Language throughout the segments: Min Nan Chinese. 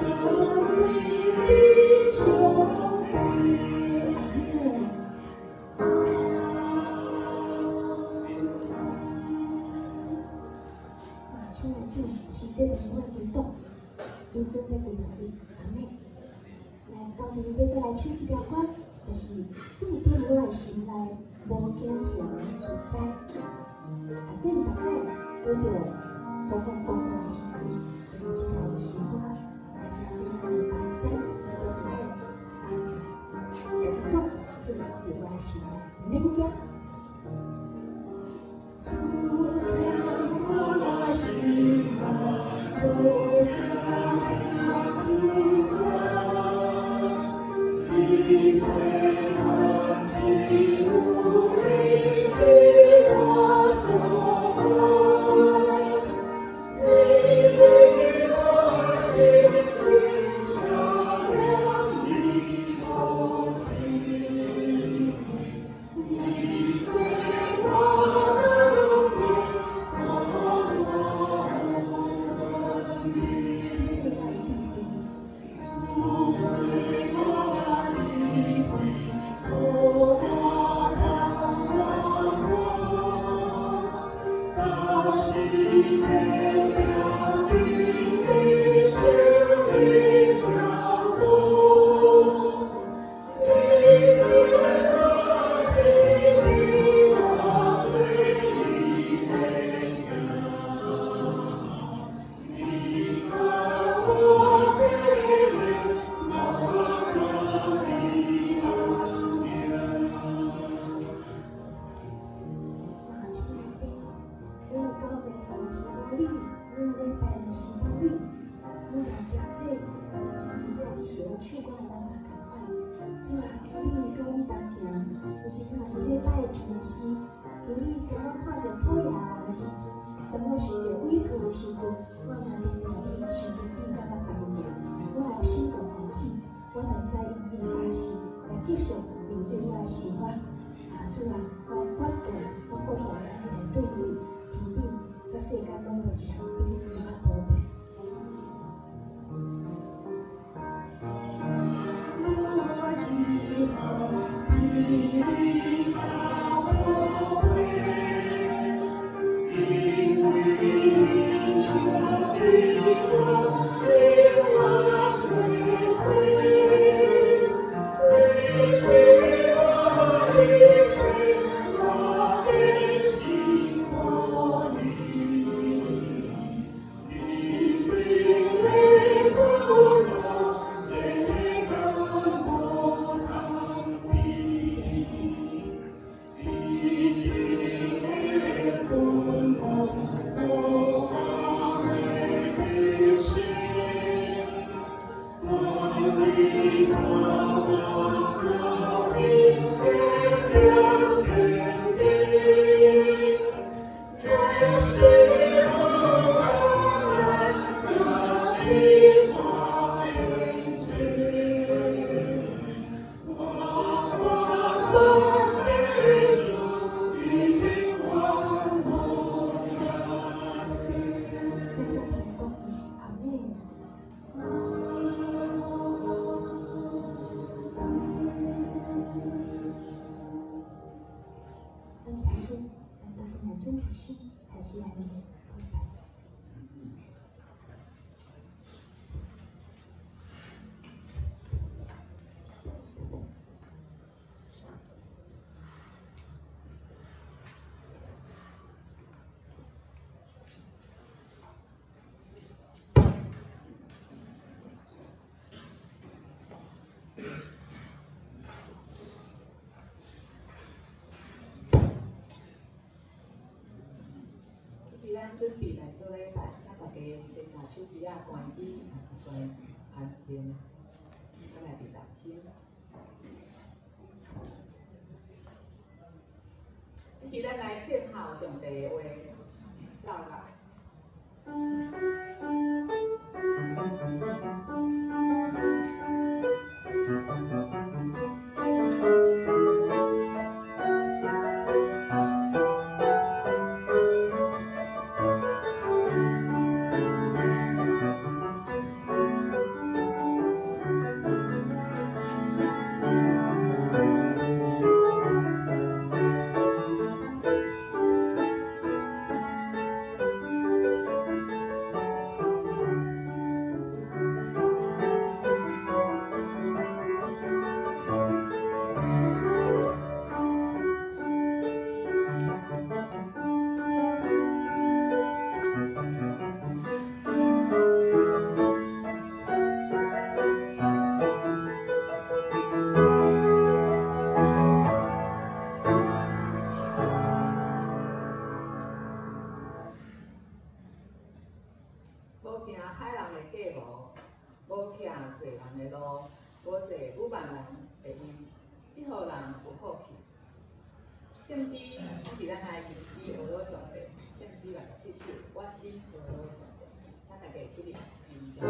柄的上帝。阿們。啊，親愛主，是這就是我的祈禱，求主來歸予你，阿們。來，到底欲閣來唱這條歌，就是主佇我的心內無驚惶自在。啊，頂逐擺拄著風風光光的時陣，用這條詩歌來誠濟咱的幫助，閣一擺啊，共伊講，主佇我的心內，毋免驚。主佇我心內無驚惶自在，一世人只有你是我所愛，你對我心親像兩粒寶貝，你做我的權柄，你做我的智慧，主做我的智慧，予我通活，到死天柄的手裡照顧，你做我的力，我做你的行，你教我的靈，我甲你同行。啊，親愛的，阮的教會若是無你，阮的禮拜若是無你，阮若誠濟，就像真正只是學唱歌的人嘛仝款。主啊，求你佮阮同行，毋是干焦一禮拜的事，求你當我看著討厭人的時陣，當我受著委屈的時陣，我嘛認定你上帝你佮我同行，我的心夠歡喜，我會使用勇敢心來繼續面對我的生活。啊，主啊，我決斷，我決斷按呢來對對天頂佮世間攏無一項比你閣較寶貝。無一項比你較寶貝，因為你相比我永遠回歸，你是我的罪，我必信靠你。你並未孤獨，世間無通比。你的棍棒，予我的心，我為怎我你的天地，若是我來，若是我的罪，我活的主，你永無亞死。咱來聽講，阿們。感謝主，咱鬥陣來準備心，開始來禮拜。這時咱準備來做禮拜，請大家先共手機仔關機，也是關安靜，咱來佇內心。這時咱來靜候上帝的話，走來。行濟人的路，無坐愚笨人的位，這予人有福氣。聖詩是咱來認識學老上帝，聖詩67首，我心學老上帝，咱大家起立，啉手。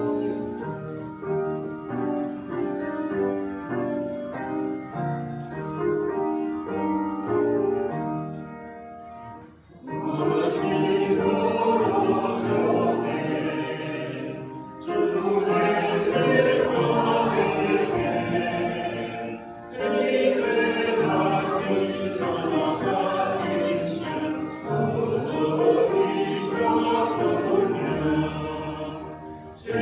我心如上帝，主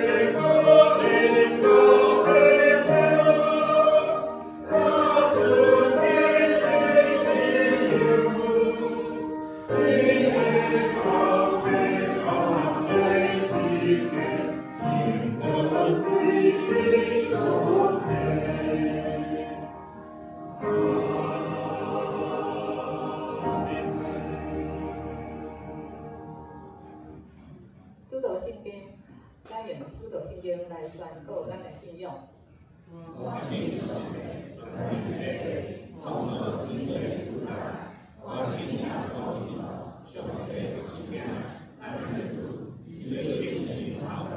耶和華的你的使徒信經，咱用使徒信經來宣告咱的信仰。我信上帝，全能的創造天地的主宰。我信耶穌基督，上帝的獨生子，咱的主，伊的聖靈頭胎，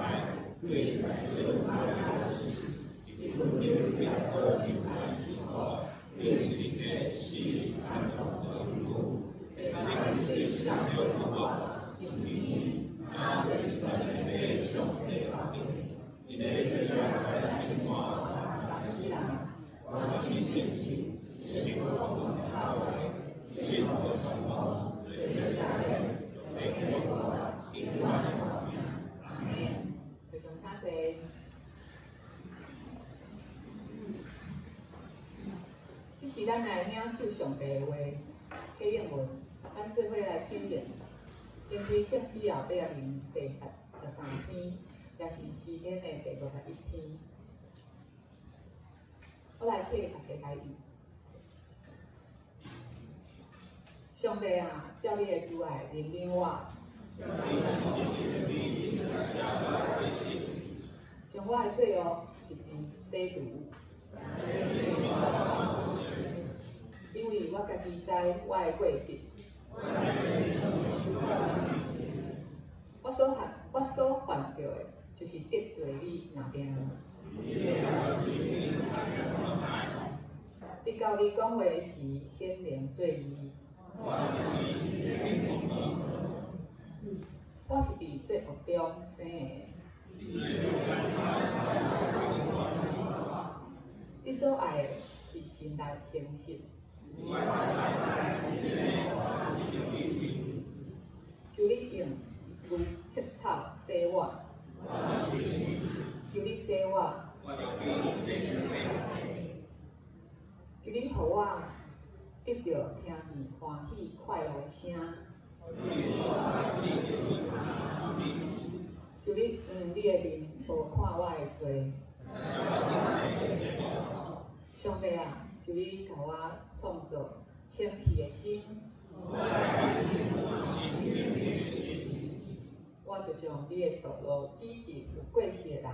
對在聖瑪利亞出世，伊本頂耶穌基督的受苦，釘十架死安葬做天父，第三日佇死人中復活，升天，拿坐在的上帝右邊，伊會來審判活死人。我信聖神，聖靈教會，聖徒相通，罪赦免，肉體復活，永遠的活命。阿們。台上請坐。這時咱來領受上帝的話，啟應文，咱做伙來聽見。根據聖詩後八面第13篇，也是詩篇的第51篇。我來替大家來讀。上帝啊，照你的慈愛憐憫我，將我的罪惡一齊洗除。因為我家己知我的過失，我所犯著的，就是得罪你爾定。直到你講話時顯明做義。我是佇罪惡中生的。你所愛的是信實誠實。求你用牛切草洗我，求你洗我，求你予我得著聽見歡喜快樂的聲。求你用你的面無看我的罪。上帝啊，求你共我創造清氣的心，就將你的道路指示有過失的人。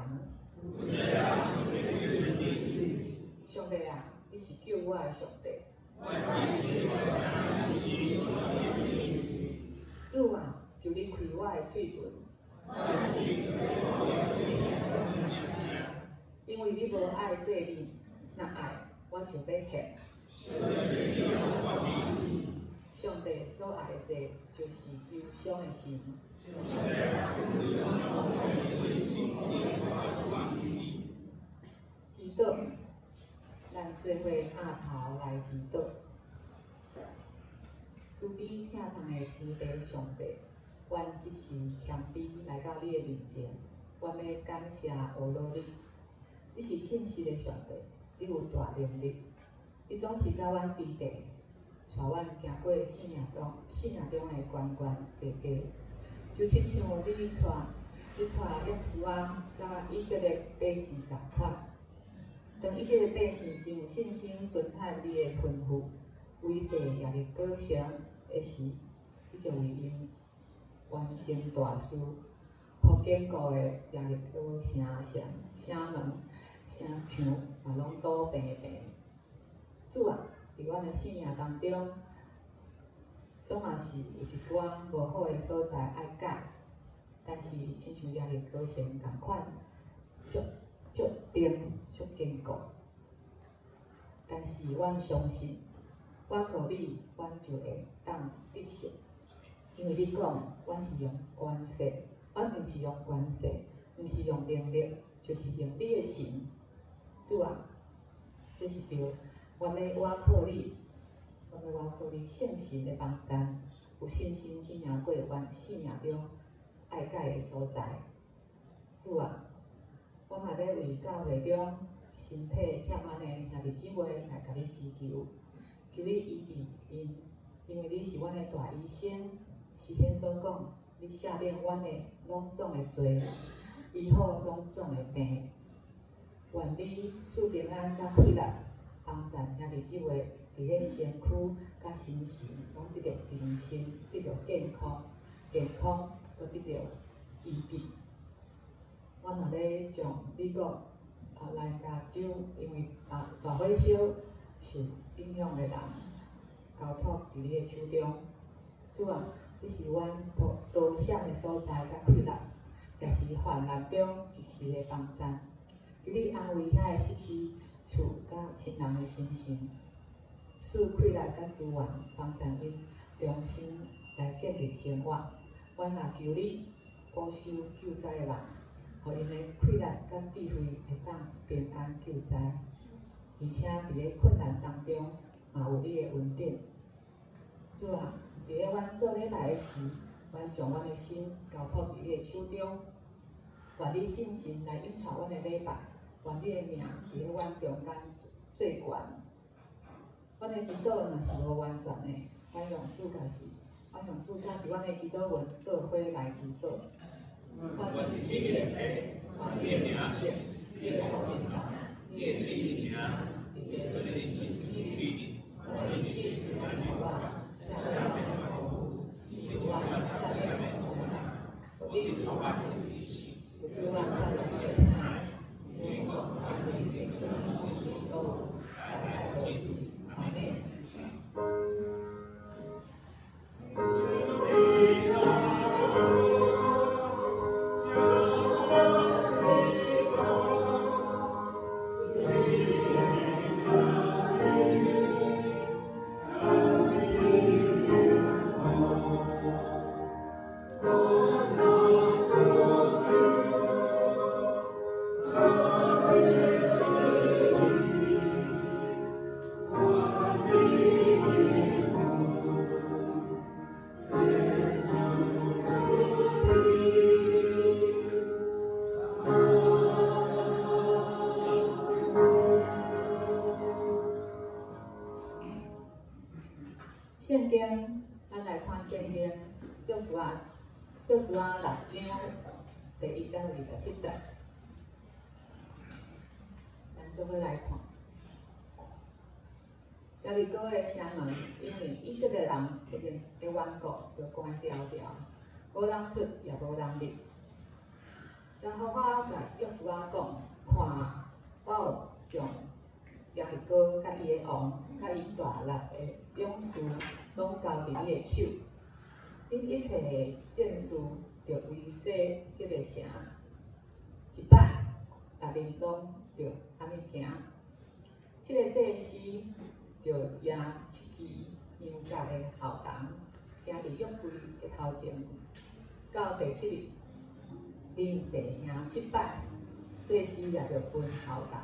上帝啊，你是救我的上帝。主啊，求你開我的喙唇。因為你無愛祭物，若愛，我就欲獻。上帝所愛的祭，就是憂傷的心。祈禱，咱做伙阿頭來祈禱。慈悲疼痛的天父上帝，阮這時謙卑來到你的面前，阮欲感謝阿羅你。你是信實的上帝，你有大能力，你總是佮阮佇地，帶阮行過生命中的關關低低，就親像你帶約書亞佮以色列百姓仝款。當以色列百姓真有信心遵行你的吩咐，圍勢耶利哥城的時，你就為𪜶完成大事，予堅固的耶利哥城城城門、城牆嘛攏倒平平。主啊，佇阮的生命當中，總嘛是有一寡無好的所在愛改，但是親像耶利哥城仝款，足足定、足堅固。但是阮相信，倚靠你，阮就會當得勝。因為你講，阮是用權勢，阮毋是用權勢，毋是用能力，就是用你的神。主啊，這是對，阮欲倚靠你，阮欲倚靠你聖神的幫助，有信心去贏過阮生命中愛改的所在。主啊，我嘛欲為教會中身體欠安的兄弟姊妹來共你祈求，求你醫治𪜶，因為你是阮的大醫生。詩篇所講，你赦免阮的攏總的罪，醫好攏總的病。願你賜平安佮氣力，幫助兄弟姊妹佇咧身軀佮心神攏得著重新，得著健康，健康，閣得著醫治。我若欲將美國南加州因為大火燒受影響的人交託佇你的手中。主啊，你是阮逃逃險的所在佮氣力，也是患難中一時的幫助。求你安慰遐个失去厝佮親人的心神，賜氣力佮資源，幫助𪜶重新來建立生活。阮也求你保守救災的人，予𪜶的氣力佮智慧會當平安救災，而且佇咧困難當中嘛有你的恩典。主啊，佇咧阮做禮拜的時，阮將阮的心交託佇你的手中，願你聖神來引導阮的禮拜，願你的名佇咧阮中間做懸。阮的祈禱若是無完全的，阮用主教示阮的祈禱文做伙來祈禱。願你的父，願你的名聖，你的國臨到，你的旨意行，佇天頂親像佇地，願你的心來臨到，赦免阮的錯誤，親像阮赦免我們，你的聖經，咱來看聖經，約書亞，約書亞六章第1到27節，咱做伙來看。耶利哥的城門，因為以色列人的緣故，就關牢牢。無人出也無人入。耶和華共約書亞講：看，我有將耶利哥佮伊的王、佮伊大力的勇士，攏交佇你的手。恁一切的戰士著圍踅這個城一擺，逐日攏著按呢行。七个祭司著舉七支羊角的號筒，行佇約櫃的頭前。到第七日，恁踅城七擺，祭司也著噴號筒。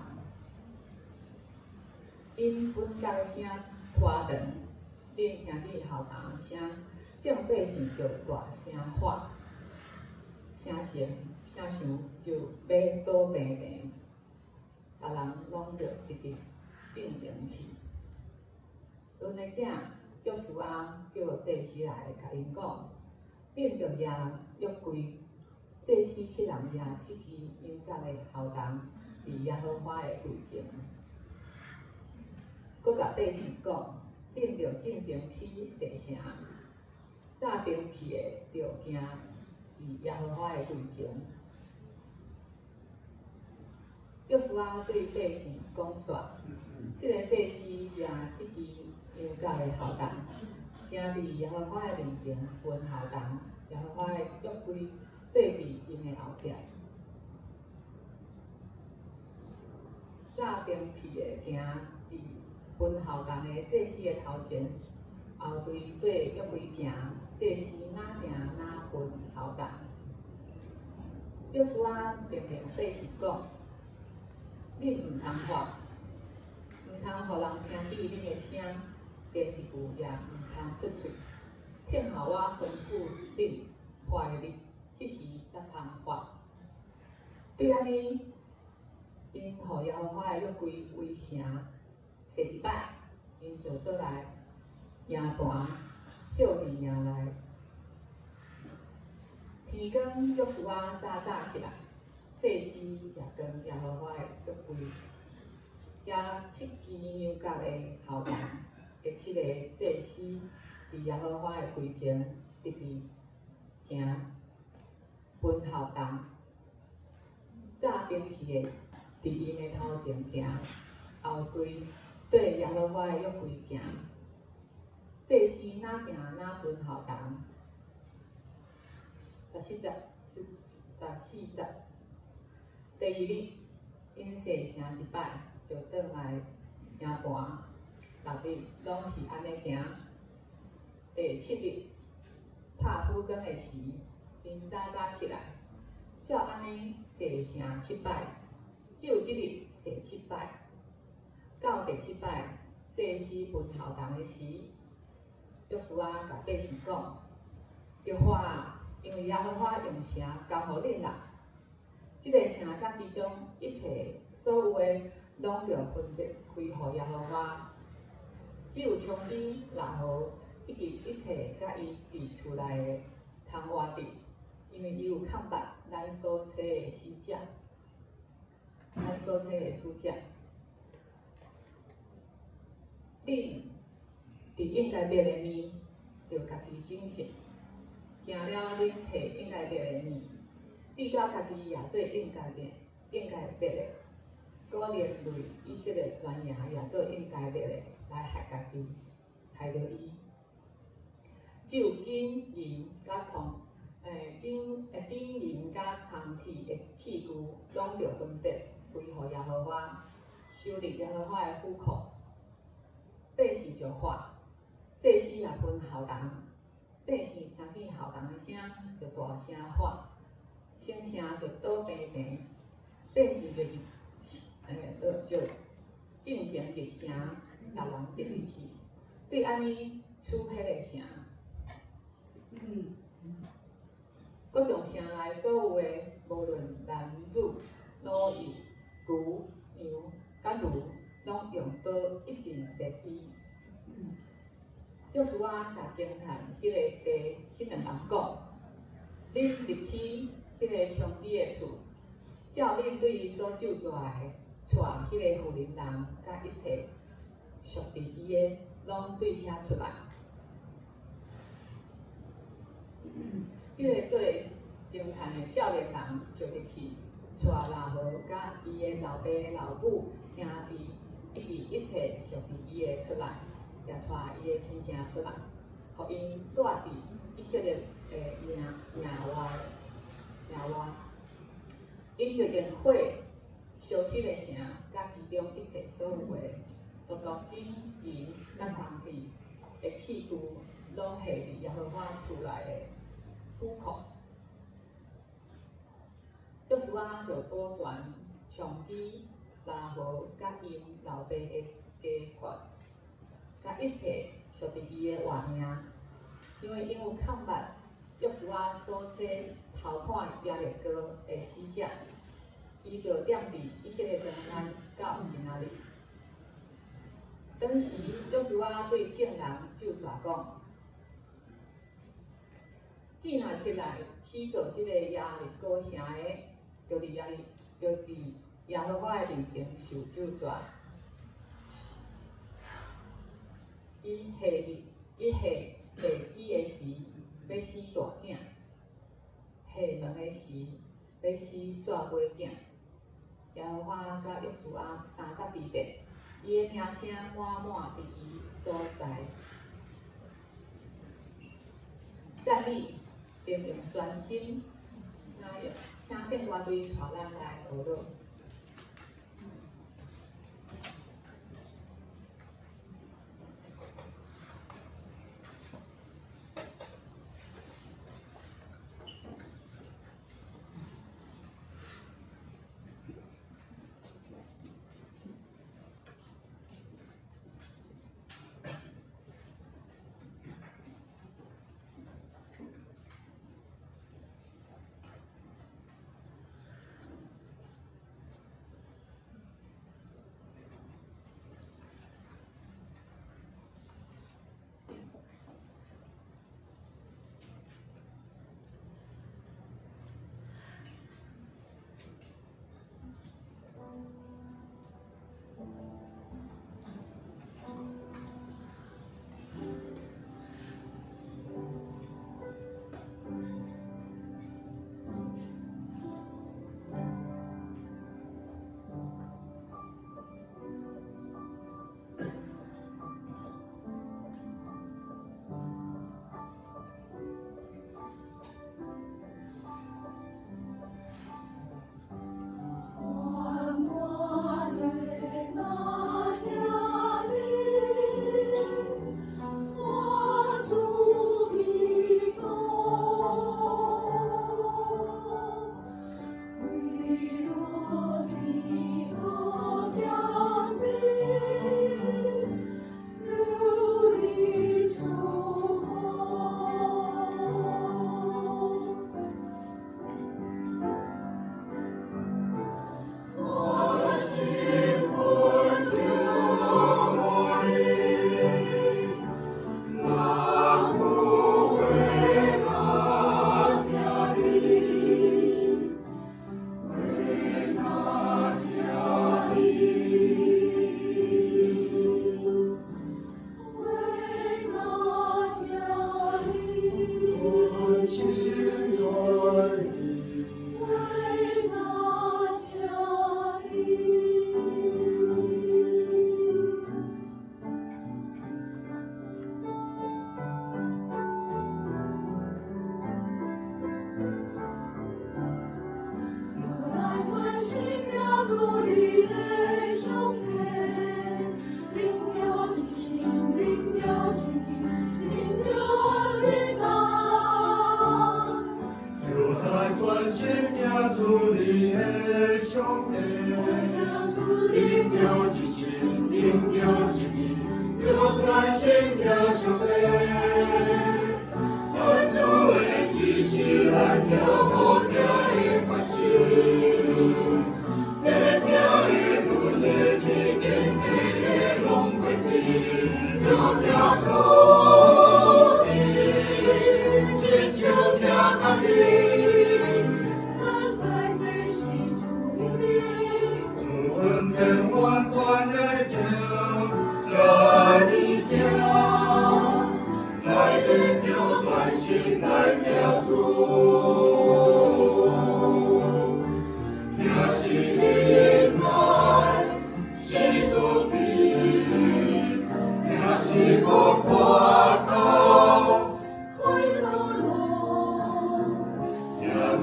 𪜶噴角的聲拖長，恁聽見號筒聲，眾百姓就大聲喊，城城城牆就欲倒平平，逐人攏著直直進前去。嫩的囝約書亞叫祭司來，共𪜶講：恁著舉約櫃，祭司七人舉七支羊角的號筒，佇耶和華的櫃前。閣共百姓講：恁著進前去踅城，早登去的著行佇耶和華的櫃前。約書亞對百姓講煞，七个祭司舉七支羊角的號筒，行佇耶和華的面前噴號筒，耶和華的約櫃綴佇𪜶的後壁。早登去的行佇噴號筒的祭司的頭前，後隊綴約櫃行，祭司若行若噴號筒。約書亞命令百姓講：恁毋通喊，毋通予人聽見恁的聲，連一句也毋通出喙。聽候我吩咐恁喊的日，彼時才通喊。對按呢，𪜶予耶和華的約櫃圍城踅一擺，𪜶就倒來營盤，歇佇營內。天光，約書亞早早起來，祭司也扛耶和華的約櫃，舉七支羊角的號筒的七个祭司，佇耶和華的櫃前直直行，噴號筒。早登去的佇𪜶的頭前行，後隊綴耶和華的約櫃行。祭司若行若噴號筒。14節，14節。第二日，𪜶踅城一擺，就轉來營盤，逐日攏是按呢行。第七日，拍晡光的時，𪜶早早起來，照按呢踅城七擺，只有這日踅七擺。到第七擺，祭司噴號筒的時，約書亞共百姓講：著喊，因為耶和華用城交予恁啦。這个城佮其中一切所有的，攏著分別歸予耶和華。只有銃刀、橐河以及一切佮伊佇厝內的通活著，因為伊有崁縛咱所差的使者，咱所差的使者。恁佇應該滅的物，著家己謹慎。行了恁彼應該滅的物，至到家己也做應該滅、應該滅的，閣連累以色列全營也做應該滅的，來害家己，害著伊。只有金銀佮銅，金銀佮銅鐵的器具，攏著分別歸予耶和華，收入耶和華的府庫。百姓就喊，祭司也噴號筒，百姓聽見號筒的聲，就大聲喊，城牆就倒平平，百姓就就進前入城，逐人直入去，對按呢取彼个城。閣將城內所有的，無論男女、老幼、牛、羊、佮驢，攏用刀一盡滅去。約書亞共偵探彼个地彼兩人講：恁入去彼个充飢的厝，照恁對伊所咒詛的，帶彼个婦人人佮一切屬佇伊的，攏對遐出來。彼个做偵探的少年人就入去，帶喇合佮伊的老爸老母兄弟以及一切屬於伊的出來，也帶伊的親情出來，予𪜶住佇以色列的營營外營外。𪜶就用火燒彼個城，佮其中一切所有的，獨獨金銀佮銅器的器具，攏下佇耶和華厝內的府庫。約書亞就保全娼妓喇合佮𪜶老爸的家眷，佮一切屬佇伊的活命，因為𪜶有崁捌約書亞所差偷看耶利哥的使者，伊就踮佇以色列中間到今仔日。當時約書亞對眾人咒詛講：既若起來起造這個耶利哥城的，就佇耶和華的面前受咒詛。伊下下基的時，欲生大囝；下卵的時，欲生煞尾囝。耶和華佮約書亞相佮佇咧，伊的名聲滿滿佇伊所在。讚美，並用專心，請聖歌隊帶咱來學樂。來聽著全心來聽主。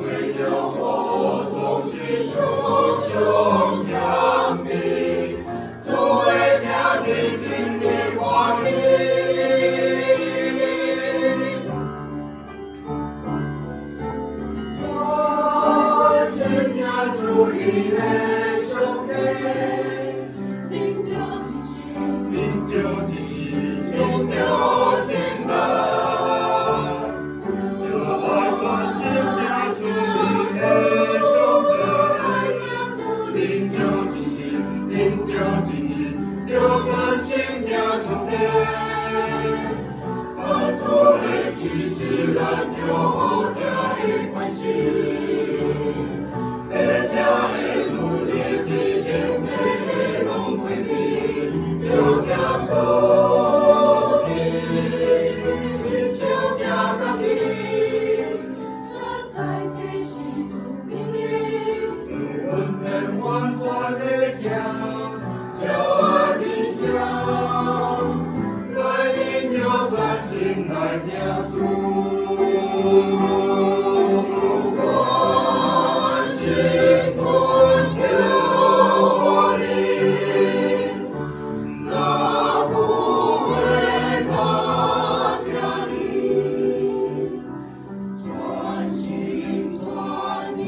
為著我總是常常謙卑，主的兄弟真的歡喜。全心聽主你的上帝，憑著一心，憑著一意，憑著真愛，著愛專心聽主你的上帝，憑著一心，憑著一意，著專心聽上帝。但主的啟示咱著好聽的關心，這聽的努力天頂的攏歸你，著聽主你，親像聽家己，咱知這是主命令，主恩典完全的行，照按呢行，來榮耀專心來聽主。我心本求你，若有話我聽你，全心全意，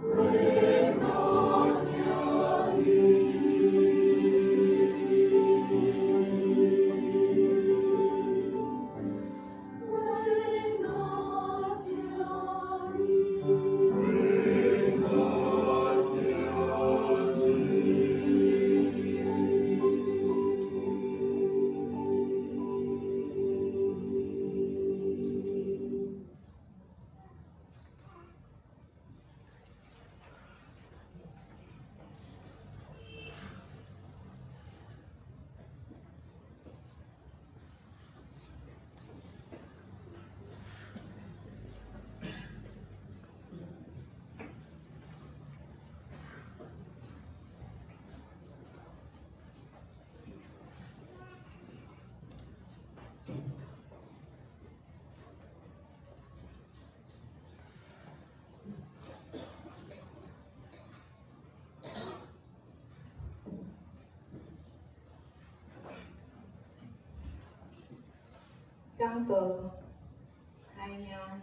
為我聽你。為我聽你。為我聽你。講道，海貓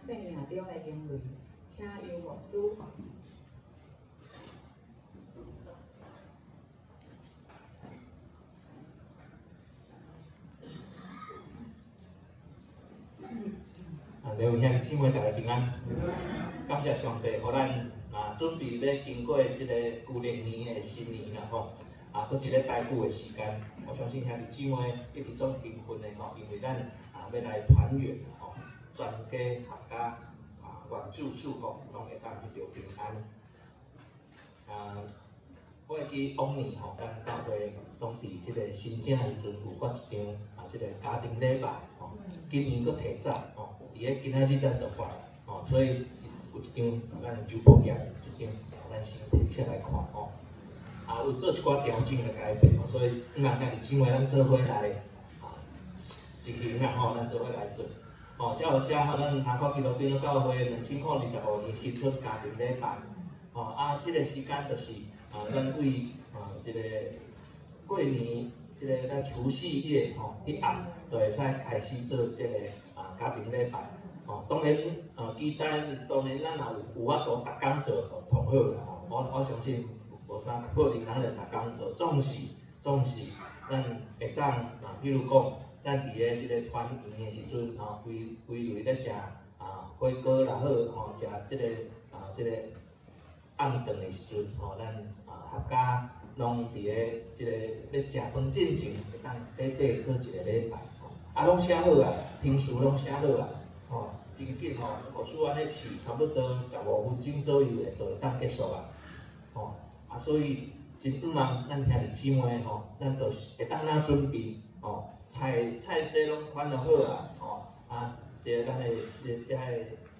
生命中的驚雷，請尤牧師。啊，各位兄弟姊妹，大家平安。感謝上帝，予咱啊準備欲經過這个舊曆年的新年啦吼。啊，閣一禮拜久的時間，我相信兄弟姊妹一直總興奮的吼，因為咱啊欲來團圓吼，全家合家啊願主賜福，攏會當得著平安。啊，我會記往年吼，咱教會攏佇這个新正的時陣有發一場啊，這个家庭禮拜吼，今年閣提早吼，佇咧今仔日咱就發吼，所以有一張咱周報頁，這張咱先提起來看吼。啊，有做一寡調整的改變吼，所以希望兄弟姊妹咱做伙來啊，一行啊吼，咱做伙來做。吼，才有寫吼，咱南華基督長老教會2025年新春家庭禮拜。吼啊，這个時間就是啊，咱為啊這个過年，這个咱除夕夜吼，彼暗就會使開始做這个啊家庭禮拜。吼，當然啊，期待當然咱若有法度逐工做，就上好啦吼。我相信無啥可能人會逐工做，總是咱會當啊，比如講，咱佇咧這个團圓的時陣吼，規規圍咧食啊火鍋也好吼，食這个啊這个暗頓的時陣吼，咱啊合家攏佇咧這個咧食飯進前，會當短短做一个禮拜吼，啊攏寫好啊，程序攏寫好啊，吼，真緊吼，牧師按呢試，差不多15分鐘左右就會當結束啊，吼，啊所以真向望咱兄弟姊妹吼，咱就是會當怎準備吼，菜菜色攏款就好啊，吼，啊，這個咱的這個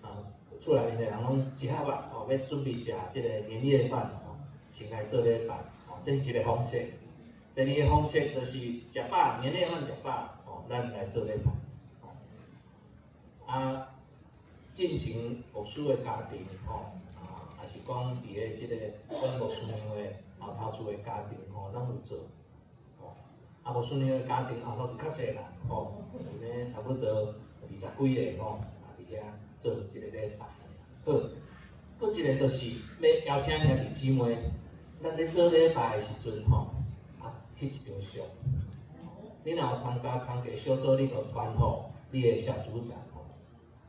啊厝內面的人攏集合啊，吼，欲準備食這個年夜飯吼，先來做禮拜，吼，這是一个方式。第二个方式就是食飽，年夜飯食飽，吼，咱來做禮拜。吼，啊，進前牧師的家庭吼，啊，也是講佇咧這個阮牧師娘的後頭厝的家庭吼，攏有做。吼，啊，牧師娘的家庭後頭厝較濟啦，吼，因咧差不多20幾个吼，啊，佇遐做一个禮拜。好，閣一個就是欲邀請兄弟姊妹，咱咧做禮拜的時陣吼，啊，翕一張相。你若有參加工課小組，你就傳予你的小組長吼。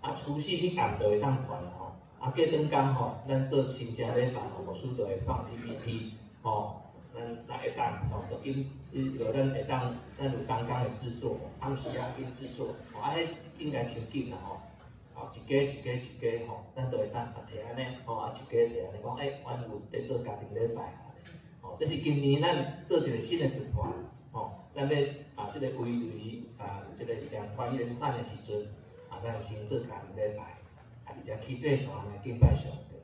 啊，除夕彼暗就會當傳吼。啊，過轉工吼，咱做親家禮拜吼，牧師就會放 PPT 吼，咱會當吼，就緊，就咱會當，咱有同工的製作，暗時仔緊製作，啊，彼應該真緊啦吼。哦，一家一家一家吼，咱就會當啊提按呢，吼啊一家提按呢講，欸，阮有佇做家庭禮拜，吼，這是今年咱做一個新的突破，吼，咱欲啊這個圍圍啊，這個食團圓飯的時陣，啊，咱先做家庭禮拜，啊，而且起祭壇來敬拜上帝，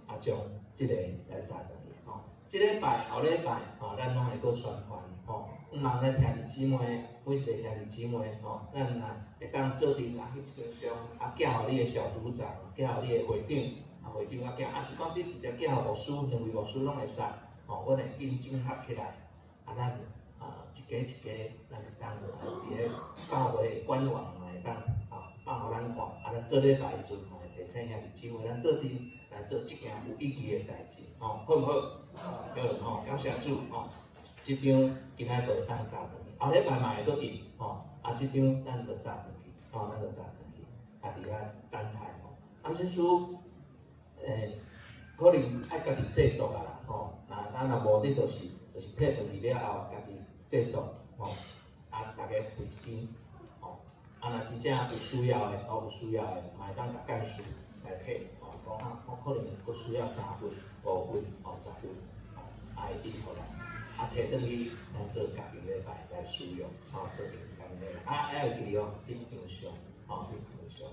啊，將這個來載轉去，吼，這禮拜後禮拜，吼，咱攏會閣宣傳，吼，向望咱兄弟姊妹，每一個兄弟姊妹，吼，咱若會當做陣啊翕一張相，啊，寄予你的小組長，寄予你的會長，啊，會長啊寄，啊是講你直接寄予牧師，兩位牧師攏會使，吼，阮會緊整合起來，啊，咱啊一家一家，咱會當佇咧教會的官網嘛會當啊放予咱看，啊，咱做禮拜的時陣嘛會提醒兄弟姊妹，咱做陣來做這件有意義的代誌，吼，好毋好？好，吼，感謝主，吼，這張今仔就會當載轉去，後禮拜嘛會閣印，吼，啊，這張咱就載轉去，吼，咱就載轉去，啊，佇遐等待吼。啊，這書，可能愛家己製作啊啦，吼，若咱若無，你就是提轉去了後，家己製作，吼，啊，逐家翕一張，吼，啊，若真正有需要的，哦，有需要的，嘛會當共幹事來提，吼，講啊，我可能閣需要三份、五份、哦，10份，吼，啊，會印予咱，啊，提轉去咱做家庭禮拜來使用，吼，做家庭禮拜，啊，還會記得哦，翕一張相，吼，翕一張相。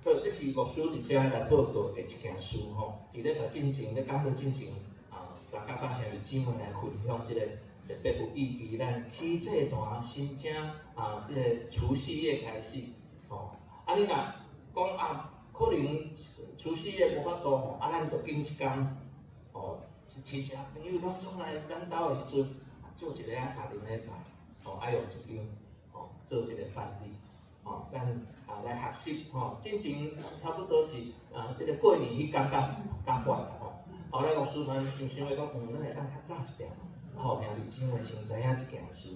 好，這是牧師佇遮來報告的一件事吼。佇咧個進前咧講好進前啊，三甲甲兄弟姊妹來分享這個特別有意義，咱起祭壇新正啊，這個除夕夜開始吼。啊，你若講啊，可能除夕夜無法度吼，啊，咱就揀一工吼，是親戚朋友攏總來咱兜的時陣，做一個啊家庭禮拜，吼，啊用一張吼，做一個範例。吼，咱啊來學習吼，進前差不多是啊，這個過年彼工較較晚啦吼。後來牧師團想想咧講，咱會當較早一點，啊，予兄弟姊妹先知影這件事，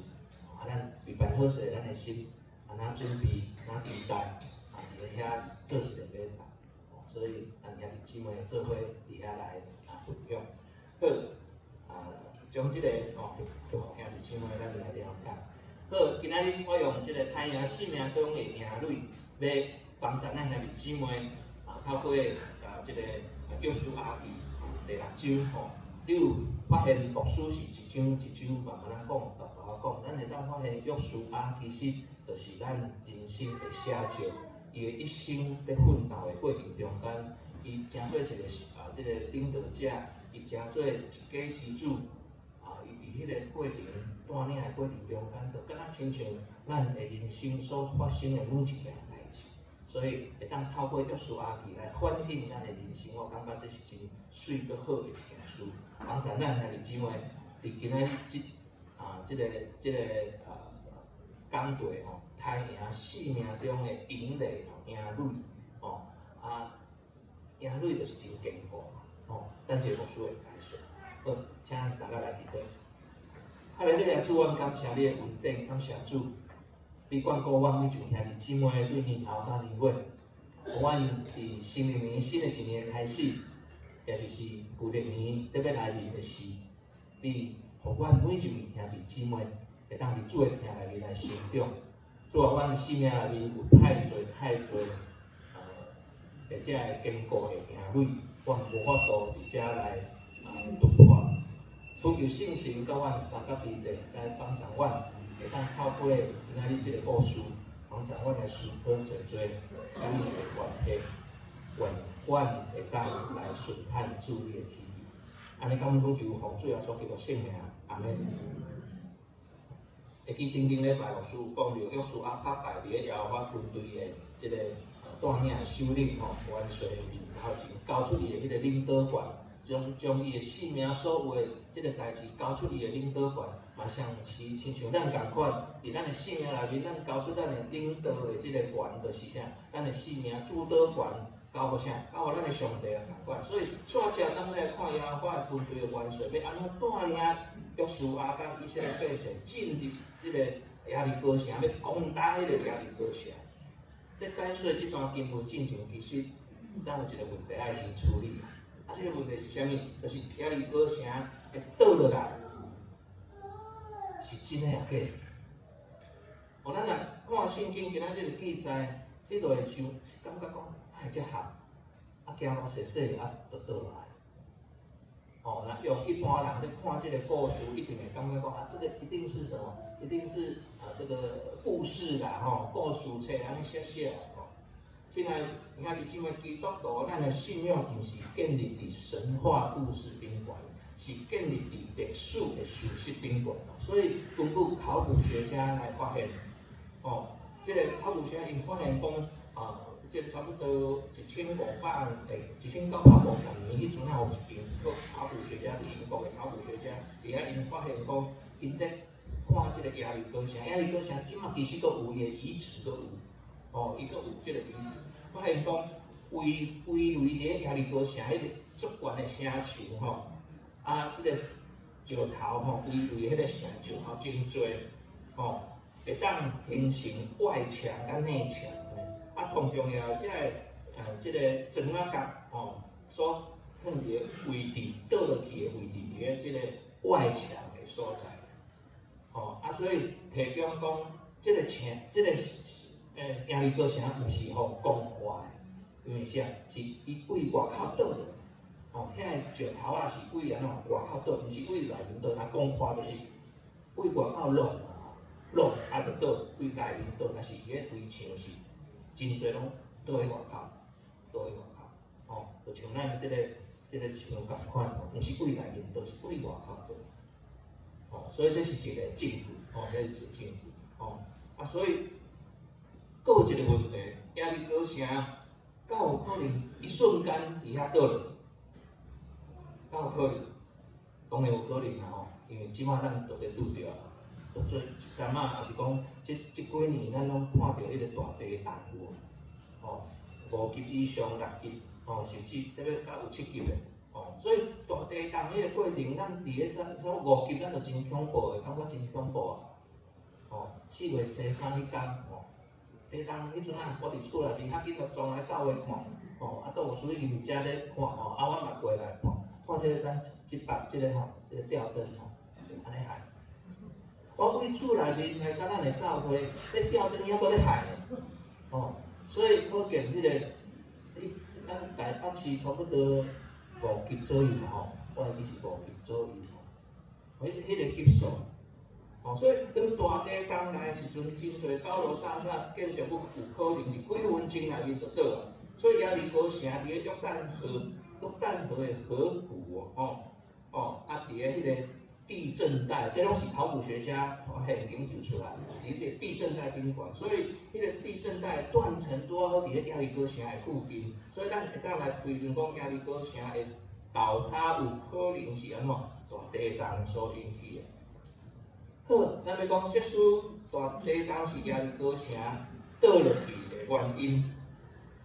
啊，咱預備好勢咱的心，啊，咱準備，咱期待，啊，佇咧遐做一個禮拜，所以咱兄弟姊妹做伙佇遐來啊分享。好，啊，將這個吼，予兄弟姊妹咱來了解。好，今仔日我用這個刣贏性命中的營壘，欲幫助咱兄弟姊妹啊，透過啊這個約書亞記第六章吼，你有發現牧師是一章一章慢慢仔講，慢慢仔講，咱會當發現約書亞其實就是咱人生的寫照，伊的一生佇奮鬥的過程中間，伊成做一個啊這個領導者，伊成做一家之主。啊，伊佇彼個過程帶領的過程中間，就敢若親像咱的人生所發生的每一件代誌，所以會當透過約書亞記來反映咱的人生，我感覺這是真媠閣好的一件事。幫助咱兄弟姊妹，佇今仔日這啊這個這個啊講題吼，刣贏性命中的營壘吼，營壘吼啊，營壘就是真堅固吼，咱這個牧師會解說。好，請咱三個來祈禱。哈利路亞，主，阮感謝你的恩典，感謝主，你眷顧阮每一位兄弟姊妹對年頭到年尾，予阮佇新曆年新的一年的開始，也就是舊曆年欲來臨的時，你予阮每一位兄弟姊妹會當佇主的疼內面來成長。主啊，阮生命內面有太濟太濟，或者會堅固的營壘，阮無法度佇遮來啊突破。懇求聖神佮阮相佮佇咧來幫助阮，會當透過今仔日這個故事，幫助阮來思考濟濟與你的關係，願阮會當來順行主你的旨意。按呢感恩懇求奉主耶穌基督聖名，阿門。會記頂頂禮拜牧師有講著約書亞拍敗佇咧耶和華軍隊的這個帶領的首領吼，元帥面頭前交出伊的彼個領導權，將伊的性命所有的這个代誌交出伊的領導權，嘛像是親像咱仝款，佇咱的性命內面，咱交出咱的領導的這个權，就是啥？咱的性命主導權交予啥？交予咱的上帝啊仝款。所以，煞接咱來看耶和華的軍隊的元帥欲按怎帶領約書亞佮以色列百姓進入這个耶利哥城，欲攻打彼个耶利哥城。咧解說這段經文進前，其實咱有一個問題愛先處理。啊，這个問題是啥物？就是耶利哥城會倒落來，是真的抑假的？哦，咱若看聖經今仔日的記載，你就會想感覺講，哪會遮合？啊，行偌細細啊，就倒落來。哦，若用一般人咧看這个故事，一定會感覺講啊，這個一定是什麼？一定是啊，這個故事啦，吼，故事冊按呢寫寫吼。親愛兄弟姊妹，基督徒，咱的信仰毋是建立佇神話故事頂懸，是建立佇歷史的事實頂懸。所以根據考古學家來發現，哦，這个考古學家𪜶發現講，啊，這個差不多1500欸，1950年彼陣仔有一間考古學家，佇英國的考古學家，佇遐𪜶發現講，𪜶咧看這个耶利哥城，耶利哥城這馬其實閣有伊的遺址，閣有，哦，伊閣有這个遺址。發現講，圍圍圍佇咧耶利哥城彼个足懸的城牆吼，啊，這个石頭吼，圍圍彼个城石頭真濟，吼，會當形成外牆佮內牆。啊，同重要，這个這个磚仔角吼，所放佇个位置倒落去的位置，佇咧這个外牆的所在。吼，啊，所以提供講，這个城，這个耶利哥城毋是予攻破的，因為啥？是伊對外口倒落，吼，遐个石頭仔是對按怎外口倒，毋是對內面倒。若攻破就是對外口挵嘛，挵啊就倒對內面倒，但是伊个圍牆是真濟攏倒佇外口，倒佇外口，吼，就像咱這个牆仝款，毋是對內面倒，是對外口倒，吼，所以這是一個證據，吼，這是一個證據，吼，啊，所以。閣有一个問題，耶利哥城敢有可能一瞬間佇遐倒落？敢有可能？當然有可能啦吼，因為這馬咱都咧拄著啊，都做一陣仔，抑是講這幾年咱攏看著彼個大地動有無？吼，五級以上、六級，吼，甚至特別較有7級的，吼，所以大地動彼個過程，咱佇咧差不多5級，咱就真恐怖的，感覺真恐怖啊！吼，4月13彼工，吼。地動彼陣啊，我佇厝內面較緊就轉來教會看，吼，啊，都有師兄佇遮咧看，吼，啊，我嘛過來看，看這个咱這擺這个吼，這个吊燈吼，按呢害。我對厝內面來佮咱的教會，這吊燈猶閣咧害呢，吼，所以可見這个，你咱台北市差不多五級左右嘛吼，我會記是五級左右吼，彼个級數。哦，所以當大地動來的時陣，真濟高樓大廈建築物有可能佇幾分鐘內面就倒啊。所以耶利哥城佇咧約旦河，約旦河的河谷哦，吼，哦，啊，佇咧彼个地震帶，這攏是考古學家發現研究出來，佇彼個地震帶頂懸，所以彼個地震帶斷層拄好佇咧耶利哥城的附近，所以咱會當來推論講耶利哥城的倒塌有可能是按怎大地動所引起的。好，咱欲講設使大地動是耶利哥城倒落去的原因，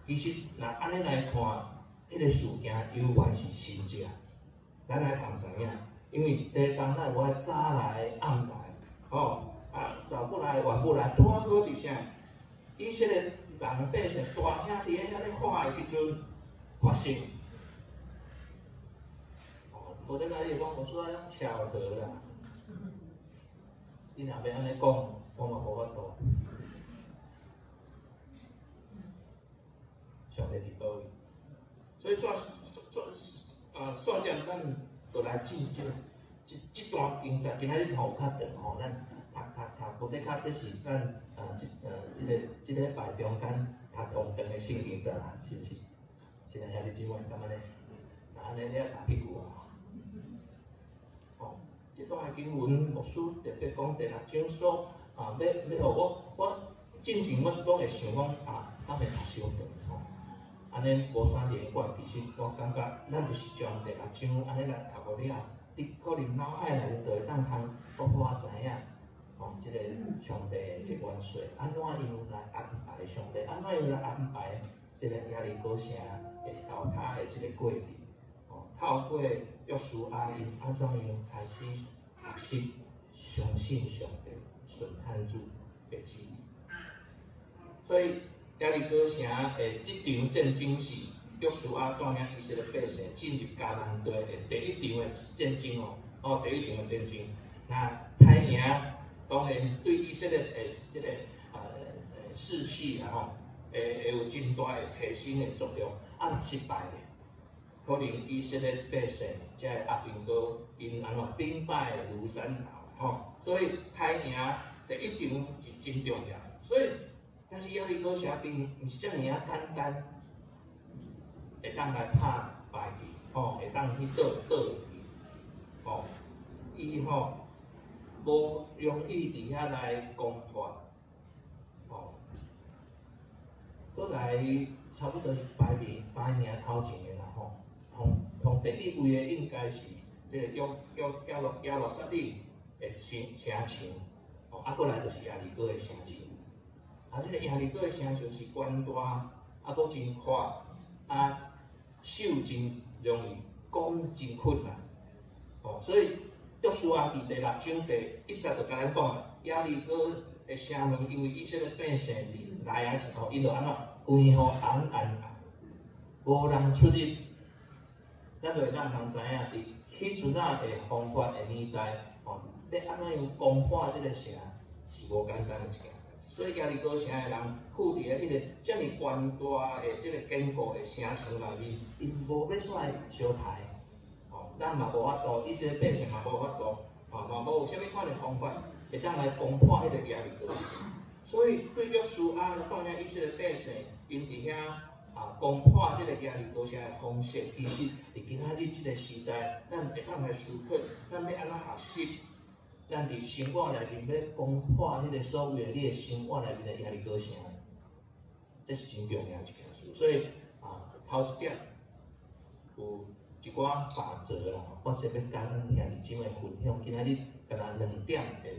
其實若按呢來看，彼個事件猶原是神跡。咱來通知影，因為地動咱無愛早來暗來，吼啊，早不來晚不來，拄好佇啥？以色列人百姓大聲佇咧遐咧喊的時陣發生。哦，無得甲你講，無說巧合啦。你若欲按呢講，我嘛無法度。上帝佇佗位？所以做做啊，煞接咱就來進這這這段經節，今仔日吼有較長吼，咱讀讀讀，無得較這是咱啊這這个這禮拜中間讀同長的聖經節啦，是毋是？親愛兄弟姊妹，敢按呢？若按呢，你愛打屁股啊？吼，這段的經文牧師特別講第六章所啊，欲欲予我，我進前我攏會想講啊，敢會讀傷長吼。按呢無啥連貫，其實我感覺咱就是將第六章按呢來讀過了，你可能腦海內面就會當通薄薄仔知影，吼，這個上帝的元帥按怎樣來安排上帝，按怎樣來安排這個耶利哥城會倒塌的這個過程，吼，透過約書亞𪜶按怎樣開始學習相信上帝、順從主的旨意。所以耶利哥城的這場戰爭是約書亞帶領以色列百姓進入迦南地的第一場的戰爭哦，哦，第一場的戰爭。那歹贏，當然對以色列的這個士氣啦吼，會有真大的提升的作用。啊，若失敗咧，可能以色列百姓這个阿兵哥𪜶按怎兵敗如山倒吼，所以歹贏第一場是真重要。所以，但是耶利哥城並毋是遮爾仔簡單，會當來拍敗去，吼，會當去倒倒落去，吼，伊吼無容易佇遐來攻破，吼，閣來差不多是排名頭前的啦，吼，同同第一位的應該是這個約約耶路耶路撒冷的城城牆，吼，啊，閣來就是耶利哥的城牆。啊，這個耶利哥的城牆是懸大，啊，閣真闊，啊，守真容易，攻真困難，哦，所以約書亞佇第六章第一節就共咱講啊，耶利哥的城門因為以色列百姓佇來的時候，𪜶就按怎關予嚴嚴無人出入。咱就會當通知影，佇彼陣仔的方法的年代，吼，欲按怎樣攻破這個城是無簡單的一件代誌。所以耶利哥城的人，住佇咧彼個遮爾懸大的這個堅固的城牆內面，𪜶無欲出來相刣，吼，咱嘛無法度，以色列百姓嘛無法度，吼，嘛無有啥物款的方法會當來攻破彼個耶利哥城。所以對約書亞來帶領以色列百姓，𪜶佇遐啊攻破這個耶利哥城的方式，其實佇今仔日這個時代，咱會當來思考，咱欲按怎學習？咱佇生活內面欲攻破彼個所謂的你的生活內面的耶利哥城，這是真重要一件事。所以啊，頭一點有一寡法則啦，我這欲佮咱兄弟姊妹分享。今仔日敢若兩點的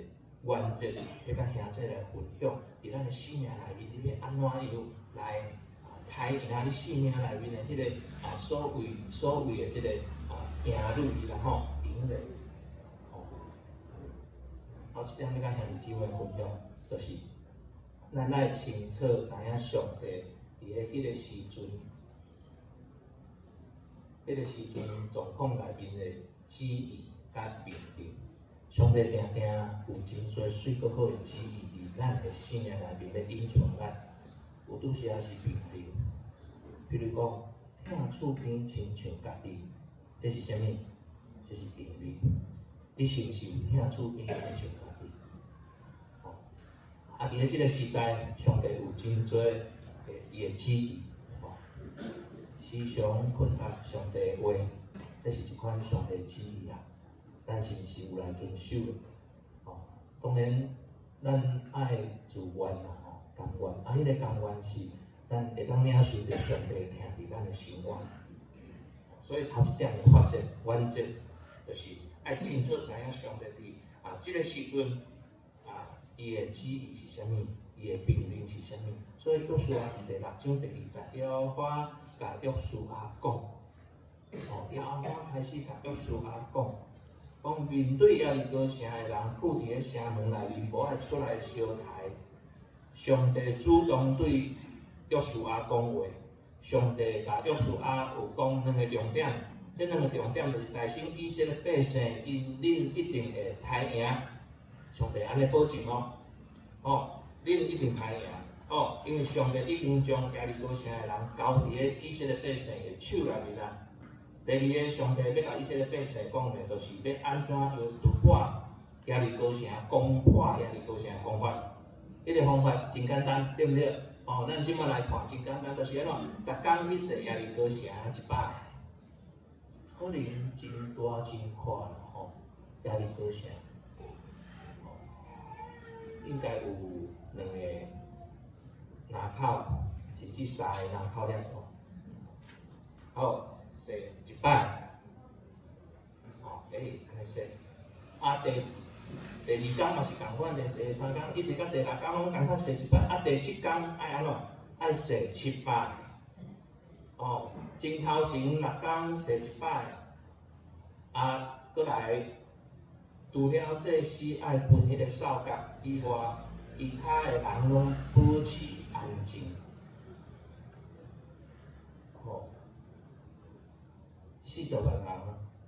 原則，欲佮兄弟來分享。佇咱的生命內面，你欲按怎樣來刣贏你生命內面的彼個啊所謂的這個啊營壘啦吼，營壘。頭一點欲佮兄弟姊妹分享，就是咱愛清楚知影上帝佇咧彼個時陣，彼個時陣狀況內面的旨意佮命令。上帝定定有真濟媠閣好的旨意佇咱的生命內面欲引帶咱，有拄時仔是命令，比如講疼厝邊親像家己，這是啥物？這是命令。你是毋是有疼厝邊親像家己？吼，啊！佇咧這個時代，上帝有真濟的伊的旨意，吼，時常懇求上帝的話，這是一款上帝旨意啊。咱是毋是有來遵守的？吼，當然，咱愛自願啦，吼，甘願。啊，彼個甘願是咱會當領受著上帝疼佇咱的生活。所以頭一點的法則原則，就是愛清楚知影上帝佇啊這個時陣啊，伊的旨意是啥物，伊的命令是啥物。所以約書亞佇第六章第二節，耶和華共約書亞講，哦，耶和華開始共約書亞講，講面對耶利哥城的人，跍佇咧城門內面，無愛出來相刣。上帝主動對約書亞講話，上帝共約書亞有講兩個重點，這兩個重點就是提醒以色列百姓，𪜶恁一定會刣贏。上帝按呢保證哦，哦，恁一定刣贏，哦，因為上帝已經將耶利哥城的人交佇咧以色列百姓的手內面啦。第二個，上帝欲共以色列百姓講的，就是欲按怎樣突破耶利哥城、攻破耶利哥城的方法。彼個方法真簡單，對毋對？哦，咱這擺來看真簡單，就是按怎，逐工去踅耶利哥城一擺，可能真大真闊啦吼，耶利哥城，應該有兩個閘口，甚至三個閘口遐數。好，洗一擺，哦，欸，按呢洗。啊，第二工嘛是仝款的，第三工一直到第六工攏仝款洗一擺。啊，第七工愛按怎？愛洗七擺。哦，前頭前六工洗一擺，啊，閣來除了祭司愛噴彼个掃角以外，其他的人攏保持安靜。吼，40萬人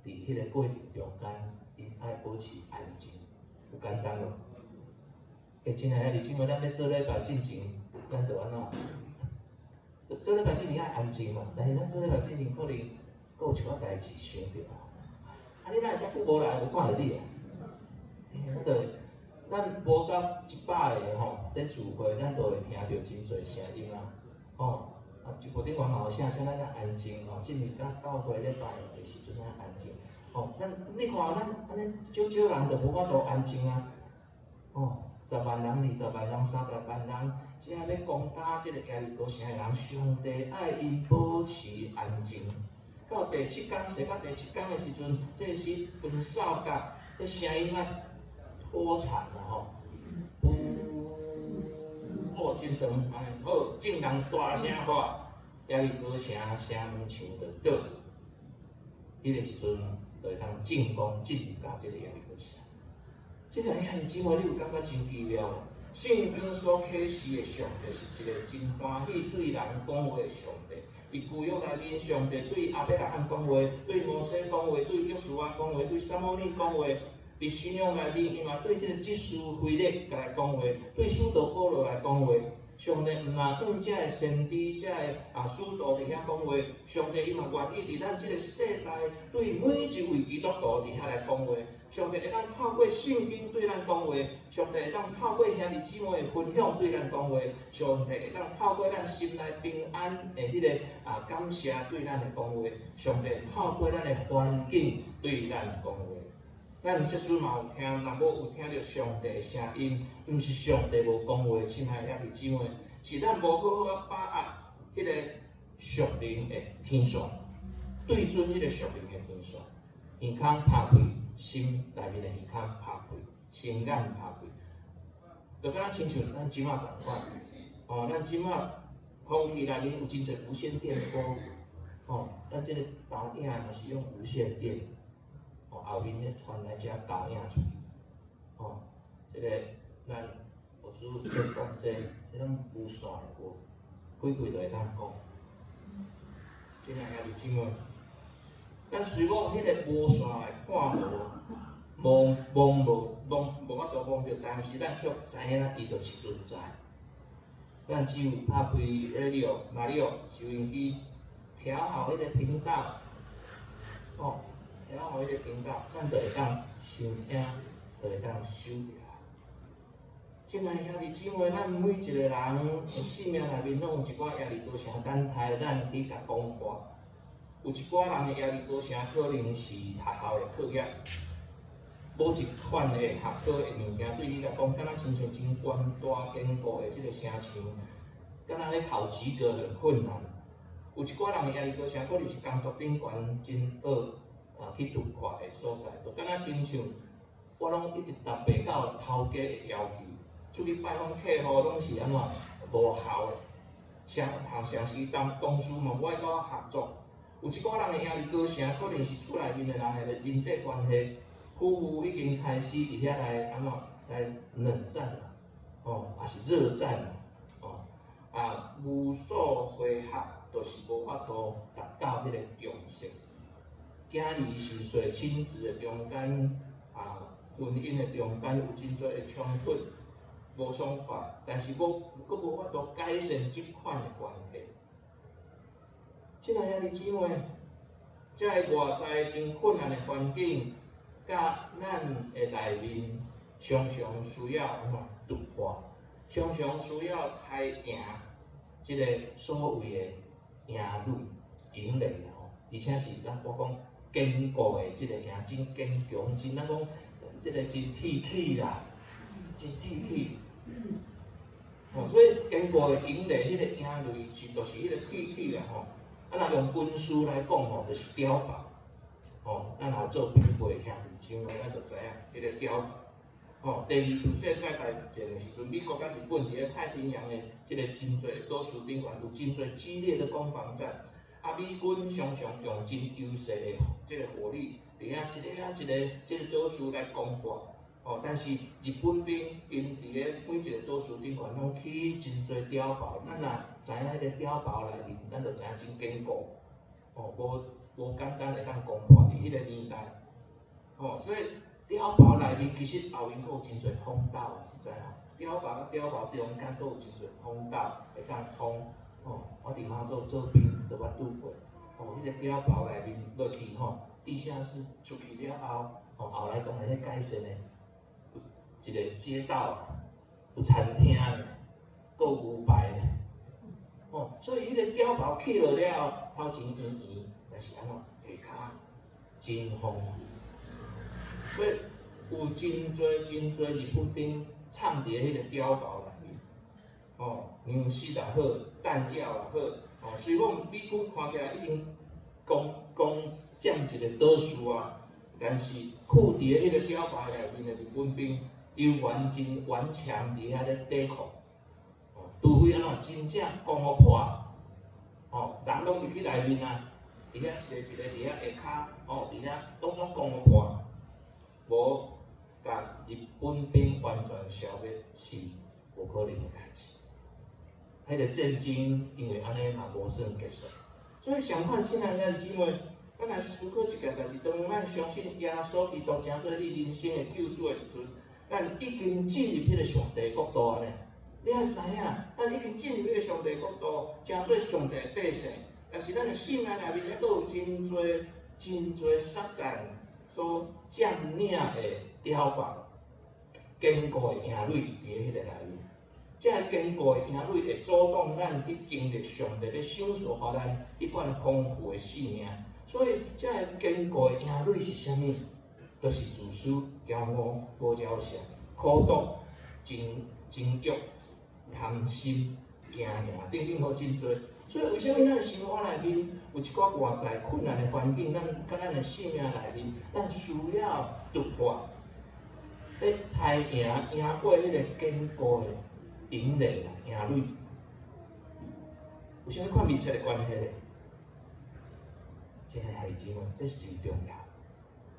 佇彼个過程中間，𪜶愛保持安靜，有簡單無？欸，親愛的兄弟姊妹，咱咧做禮拜進前，咱著按怎？做禮拜進前愛安靜嘛，但是咱做禮拜進前可能閣有一寡代誌想著啊。啊，你哪會遮久無來，無看著你啊？欸，對，咱無到100個吼，咧聚會，咱都會聽著真濟聲音啊，吼。啊，直播頂懸嘛有聲，請咱較安靜吼，進入到教會咧拜的時陣較安靜。吼，咱你看咱按呢少少人就無法度安靜啊。吼，10萬人、20萬人、30萬人，這欲攻打這个耶利哥城的人，上帝愛𪜶保持安靜。到第七工，踅到第七工的時陣，祭司噴掃角，彼聲音愛拖長啊吼。哦，真長，按呢好，眾人大聲喊，耶利哥城城門牆就倒。彼个時陣就會當進攻進入到這个耶利哥城。這个兄弟姊妹，你有感覺真奇妙無？聖經所啟示的上帝是一個真歡喜對人講話的上帝。佇舊約內面，上帝對亞伯拉罕講話，對摩西講話，對約書亞講話，對撒母耳講話。佇新約內面，伊嘛對這個執事腓力共來講話，對使徒保羅來講話。上帝毋但向這个先知、這个啊使徒佇遐講話，上帝伊嘛願意佇咱這个世代對每一位基督徒佇遐來講話。上帝會當透過聖經對咱講話，上帝會當透過兄弟姊妹的分享對咱講話，上帝會當透過咱心內平安的彼個啊感謝對咱來講話，上帝透過咱的環境對咱講話。咱設使嘛有聽，若無有聽著上帝的聲音，毋是上帝無講話，親愛的兄弟姊妹，是咱無好好啊把握彼个屬靈的天線，對準彼个屬靈的天線，耳孔拍開，心內面的耳孔拍開，心眼拍開，就敢若親像咱這馬仝款，哦，咱這馬空氣內面有真濟無線電波，哦，咱這个投影嘛是用無線電。後面咧傳來遮投影出去，哦，這个咱有時咧講這，這攏無線的無，開開就會當講。親愛兄弟姊妹，咱雖講彼个無線的看無，望望無望無法度望著，但是咱卻知影伊就是存在。咱只有拍開 radio、radio 收音機，調好彼个頻道，哦。調好彼個頻道，咱就會當收聽，就會當收著。親愛兄弟姊妹，咱每一個人的生命內面，攏有一寡耶利哥城等待咱去共攻破。有一寡人的耶利哥城可能是學校的課業，某一款的學科的物件，對你來講，敢若親像真懸大堅固的這个城牆，敢若咧考及格很困難。有一寡人的耶利哥城，可能是工作頂懸真惡啊去突破的所在，就敢若親像我攏一直達袂到頭家的要求，出去拜訪客戶攏是按怎無效的，上同上時當同事嘛無愛佮我合作。有一寡人的耶利哥城，可能是厝內面的人的人際關係，夫婦已經開始佇遐來按怎來冷戰啦，哦，抑是熱戰啦，哦，啊，無數回合，就是無法度達到彼個共識。囝兒是說親子的中間，啊，婚姻的中間有真濟的衝突，無爽快，但是無閣無法度改善這款的關係。親愛兄弟姊妹，這个外在真困難的環境，佮咱的內面常常需要按怎突破，常常需要開贏這個所謂的營壘、營壘吼，而且是咱我講堅固的這個營，真堅強，真咱講這個真鐵齒啦，真鐵齒。哦，所以堅固的營壘，彼個營壘是就是彼個鐵齒啦吼。啊，啊，若用軍事來講吼，就是碉堡。吼，咱若有做兵過兄弟姊妹，咱就知影彼個碉堡。吼，第二次世界大戰的時陣，美國佮日本佇咧太平洋的這個真濟島嶼頂懸有真濟激烈的攻防戰。啊，美軍常常用真優勢的這個火力，佇遐一个仔一个這個島嶼來攻破。吼，但是日本兵𪜶佇咧每一個島嶼頂懸攏起真濟碉堡，咱若知影彼个碉堡內面，咱就知影真堅固。吼，無無簡單會當攻破佇彼個年代。吼，所以碉堡內面其實後面閣有真濟通道，你知無？碉堡佮碉堡中間閣有真濟通道會當通。吼，我佇馬祖做兵就捌拄過。吼，彼个碉堡內面落去吼，地下室出去了後，吼，後來當然咧改善的，有一個街道，有餐廳，閣有牛排。吼，所以彼個碉堡起落了後，頭前圓圓，但是按怎下跤真豐富。所以有真濟真濟日本兵藏佇彼個碉堡內面，吼，糧食也好，彈藥也好，吼，雖講美軍看起來已經攻攻佔一個島嶼啊，但是囥佇咧彼個碉堡內面的日本兵，猶原真頑強佇遐咧抵抗，吼，除非按怎真正攻予破，吼，人攏入去內面啊，佇遐一个一个佇遐下跤，吼，佇遐攏總攻予破，無共日本兵完全消滅是無可能的代誌。彼個戰爭因為按呢嘛無算結束，所以相款，親愛的兄弟姊妹，咱來思考一件代誌：當咱相信耶穌基督成做你人生的救主的時陣，咱已經進入彼個上帝國度按呢。你愛知影，咱已經進入彼個上帝國度，成做上帝的百姓。但是咱的性命內面，猶閣有真濟真濟撒旦所佔領的碉堡、堅固的營壘佇彼个內面。這个堅固的營壘會阻擋咱去經歷上帝欲賞賜予咱彼款豐富的生命。所以，這个堅固的營壘是啥物？就是自私、驕傲、無了善、苦毒、情情慾、貪心、驚嚇等等，好真濟。所以，為啥物咱的生活內面有一寡外在困難的環境，咱佮咱的生命內面，咱需要突破，欲刣贏贏過彼個堅固的營壘啦、營壘，有啥物款密切的關係咧？親愛的兄弟姊妹，這是真重要。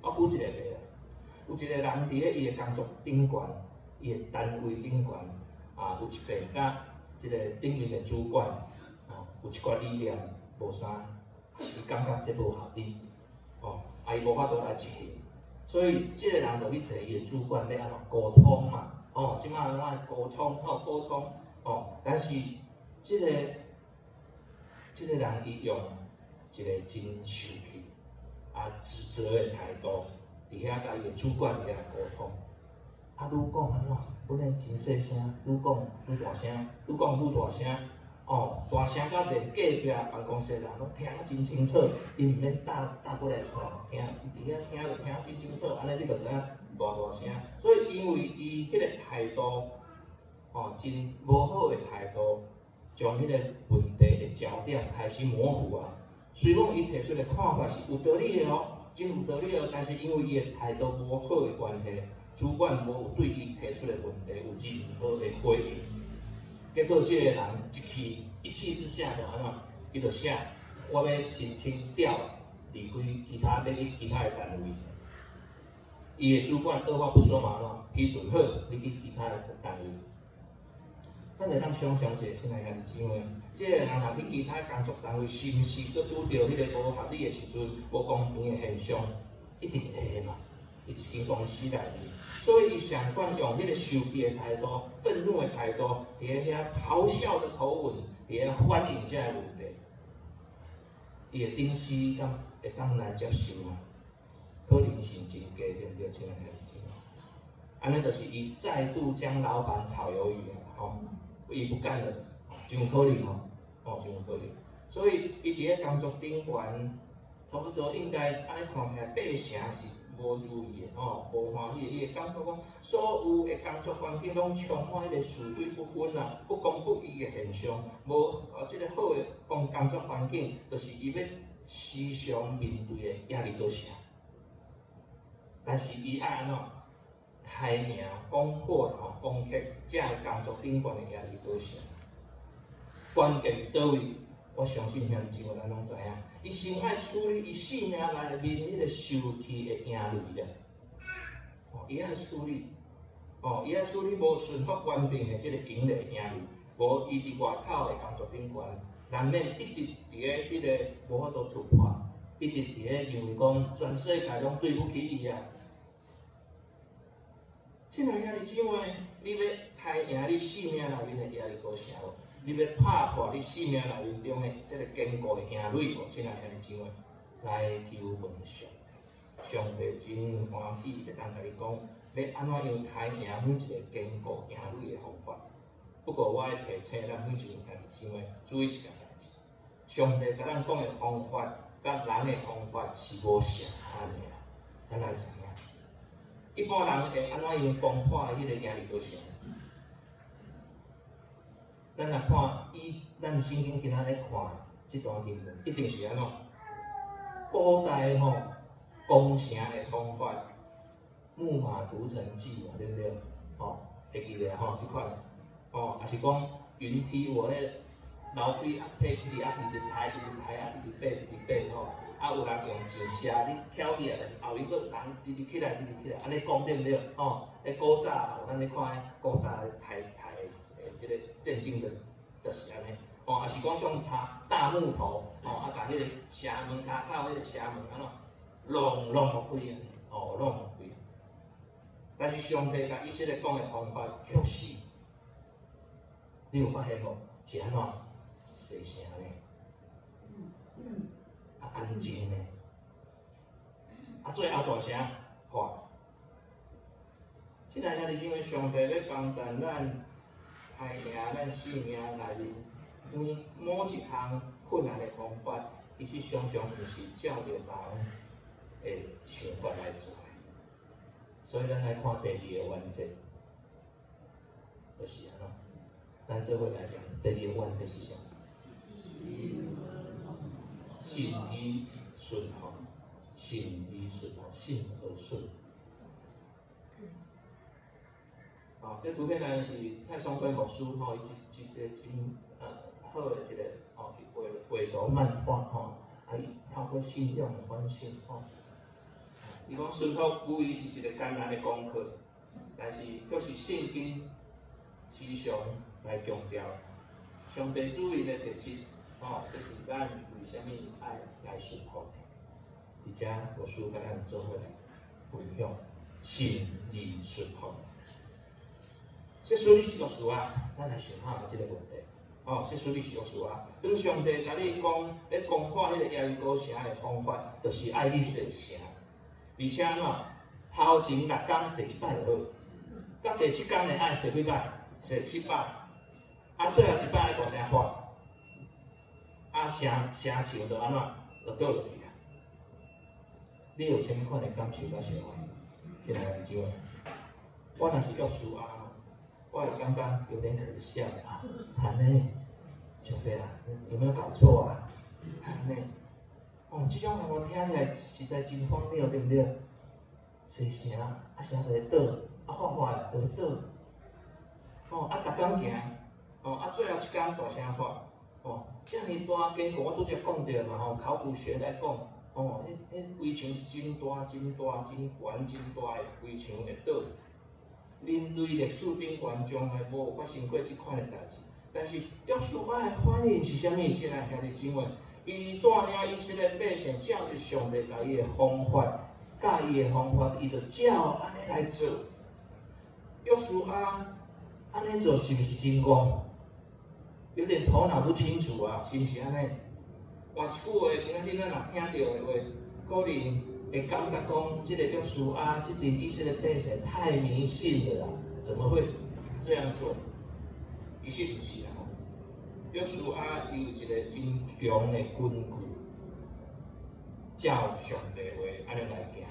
我舉一個例啦，有一個人佇咧伊的工作頂懸，伊的單位頂懸，啊，有一遍佮這個頂面的主管，吼，有一寡理念無相，伊感覺這無合理，吼，啊，伊無法度來執行，所以這個人就去揣伊的主管欲按怎溝通嘛，吼，這擺攏愛溝通，吼，溝通，吼，但是這個這個人伊用一個真受氣、啊指責的態度，佇遐佮伊的主管佇遐溝通。啊，愈講按怎，本來真細聲，愈講愈大聲，愈講愈大聲，哦，大聲到連隔壁辦公室人攏聽得真清楚，伊毋免搭搭過來聽，伊佇遐聽就聽得真清楚，按呢你就知影偌大聲。所以因為伊彼個態度，哦，真無好的態度，將彼個問題的焦點開始模糊啊。雖講伊提出的看法是有道理的哦，真有道理哦，但是因為伊的態度無好的關係，主管無對伊提出的問題有任何的回應。結果這個人一氣一氣之下就按怎，伊就寫我欲申請調離開其他，欲去其他的單位。伊的主管二話不說嘛，按怎批准好，你去其他的單位。咱會當想像一下，親愛兄弟姊妹，這個人若去其他工作單位，是毋是閣拄著彼个無合理的時陣，無公平的現象？一定會的嘛。伊一間公司內面，所以伊上管用彼个受氣的態度、憤怒的態度，佇遐咆哮的口吻，佇遐反映這个問題。伊的頂司敢會當來接受嗎？可能性真低，對毋對？親愛兄弟姊妹，按呢就是伊再度將老闆炒魷魚啊！吼，伊不幹了，真有可能吼，哦，真有可能。所以伊佇咧工作頂懸，差不多應該按呢看起來八成是無如意的吼，無歡喜的，伊會感覺講，所有的工作環境攏充滿彼個是非不分啊、不公不義的現象，無這个好的工作環境，就是伊欲時常面對的壓力都是。但是伊愛按怎？開贏攻破吼，攻克這个工作頂懸的壓力都是。關鍵佇佗位？我相信兄弟姊妹咱攏知影，伊先愛處理伊性命內面彼个受氣的營壘啦。哦，伊愛處理，哦，伊愛處理無順服權柄的這个營壘營壘，無伊佇外口的工作頂懸，難免一直佇咧彼个無法度突破，一直佇咧認為講全世界攏對不起伊啊。親愛兄弟姊妹，你欲刣贏你性命內面的耶利哥城無？你欲拍破你性命內面中的這个堅固的營壘無？親愛兄弟姊妹，來求問上帝，上帝真歡喜會當共你講，欲按怎樣刣贏每一个堅固營壘的方法。不過我愛提醒咱每一位兄弟姊妹注意一件代誌：上帝共咱講的方法，佮人的方法是無相仝的啦。咱愛知影，一般人會按怎樣攻破彼个耶利哥城？咱若看以咱聖經今仔日看這段經文，一定是按怎？古代吼攻城的方法，木馬屠城記嘛，對毋對？吼，會記得吼，這款，吼，抑是講雲梯，有彼樓梯啊，爬起去啊，直直抬，直直抬啊，直直爬，直直爬吼。啊，有人用錢射你跳起來，但是後面閣人直直起來，直直起來，按呢講對毋對？吼，彼古早咱咧看古早抬抬的這个戰爭的，就是按呢。吼，抑是講用插大木頭，吼，啊，共彼个城門跤口彼个城門按怎弄弄予開按呢，吼，弄予開。但是上帝共以色列講的方法，卻是，你有發現無？是按怎？細聲呢？啊，安靜呢？啊，最後大聲喊。親愛兄弟姊妹，上帝欲幫助咱，刣贏咱性命內面每某一項困難的方法，其實常常毋是照著人的想法來做的。所以咱來看第二个原則，就是按怎？咱做伙來念，第二个原則是啥？信而順服，信而順服，信而順。哦，這圖片呢是蔡松輝牧師吼，伊一個真好的一个吼，去畫畫圖漫畫吼，啊伊透過信仰的反省吼，伊講順服無疑是一个艱難的功課，但是卻是聖經時常來強調上帝主權的特質，吼，這是咱為啥物愛來順服的。佇遮牧師共咱做伙來分享，信而順服。這使你是約書亞，咱來想看覓這个問題。哦，這使你是約書亞，當上帝共你講，欲攻破彼个耶利哥城的方法，就是愛去洗城，而且按怎？頭前六工洗一擺就好，到第七工呢愛洗幾擺？洗七擺。啊，最後一擺愛大聲喊，啊，城城牆就按怎？就倒落去啊。你有啥物款的感受佮想法？起來兄弟姊妹，我若是約書亞，我會感覺有點可笑啊！按呢，上帝啊，有沒有搞錯啊？按呢，哦，這種話我聽起來實在真荒謬，對毋對？洗城，啊城就會倒，啊喊喊就會倒，哦，啊逐工行，哦，啊最後一工大聲喊，哦，遮爾大堅固，我拄才講著嘛吼，考古學來講，哦，彼圍牆是真大、真大、真懸、真大的圍牆會倒。人類歷史頂懸從來無發生過這款的代誌，但是約書亞的反應是啥物？親愛兄弟姊妹，伊帶領以色列百姓照著上帝共伊的方法，教伊的方法，伊就照按呢來做。約書亞按呢做是毋是真戇？有點頭腦不清楚啊，是毋是按呢？換一句話，今仔日咱若聽著的話，可能會感覺講，這个約書亞，這陣以色列百姓太迷信了啦，怎麼會這樣做？其實毋是啦吼。約書亞伊有一个真強的根據，照上帝話按呢來行。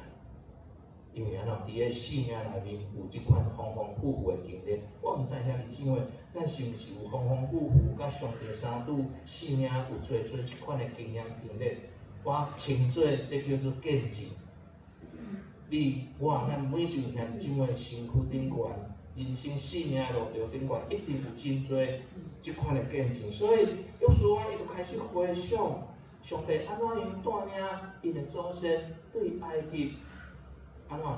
因為按怎佇個生命內面有這款豐豐富富的經歷。我毋知兄弟姊妹，咱是毋是有豐豐富富佮上帝相拄生命有濟濟這款的經驗經歷？我稱做這叫做見證。你我咱每一位兄弟姊妹身軀頂懸，人生生命路途頂懸，一定有真濟這款的見證。所以約書亞伊就開始回想上帝按怎樣帶領𪜶的祖先對埃及。按怎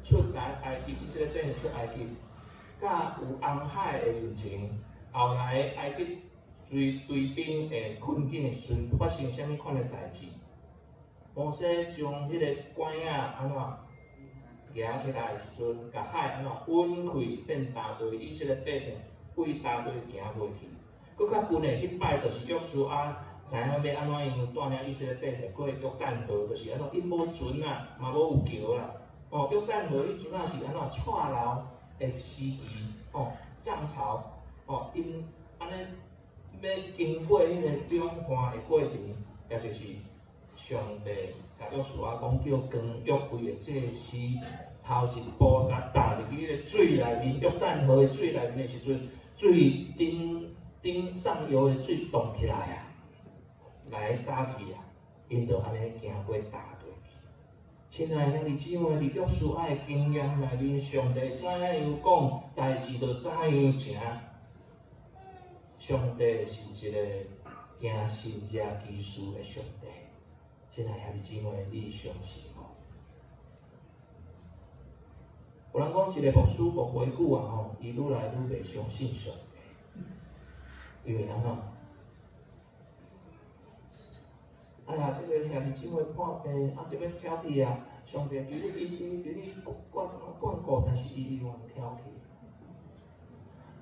出來埃及，以色列百姓出埃及，佮有紅海的面前，後來埃及追追兵的困境的時陣，發生啥物款的代誌？摩西將彼個拐仔按怎舉起來的時陣，共海按怎分開變大地，以色列百姓對大地行過去。閣較近的彼擺，就是約書亞知影欲按怎樣帶領以色列百姓過約旦河，就是按怎𪜶無船啊，嘛無有橋啦。哦，約旦河彼陣仔是按怎蔡老的時期，哦，漲潮，哦，𪜶按呢欲經過彼個轉換的過程，也就是上帝共約書亞講叫光約櫃的祭司頭一步共踏入去彼个水內面，約旦河的水內面的時陣，水頂頂上游的水凍起來啊，來打去啊，𪜶就按呢行過踏落去。親愛的兄弟姊妹，佇約書亞的經驗內面，上帝怎樣講，代誌就怎樣成。上帝是一個行神蹟奇事的上帝。親愛的兄弟姊妹，你相信無？有人講一個牧師牧會久啊吼，伊愈來愈袂相信上帝，因為按怎？哎呀，這個兄弟姊妹破病，啊，就欲跳起啊！上帝求你醫治，求你管管顧，但是伊猶原跳起。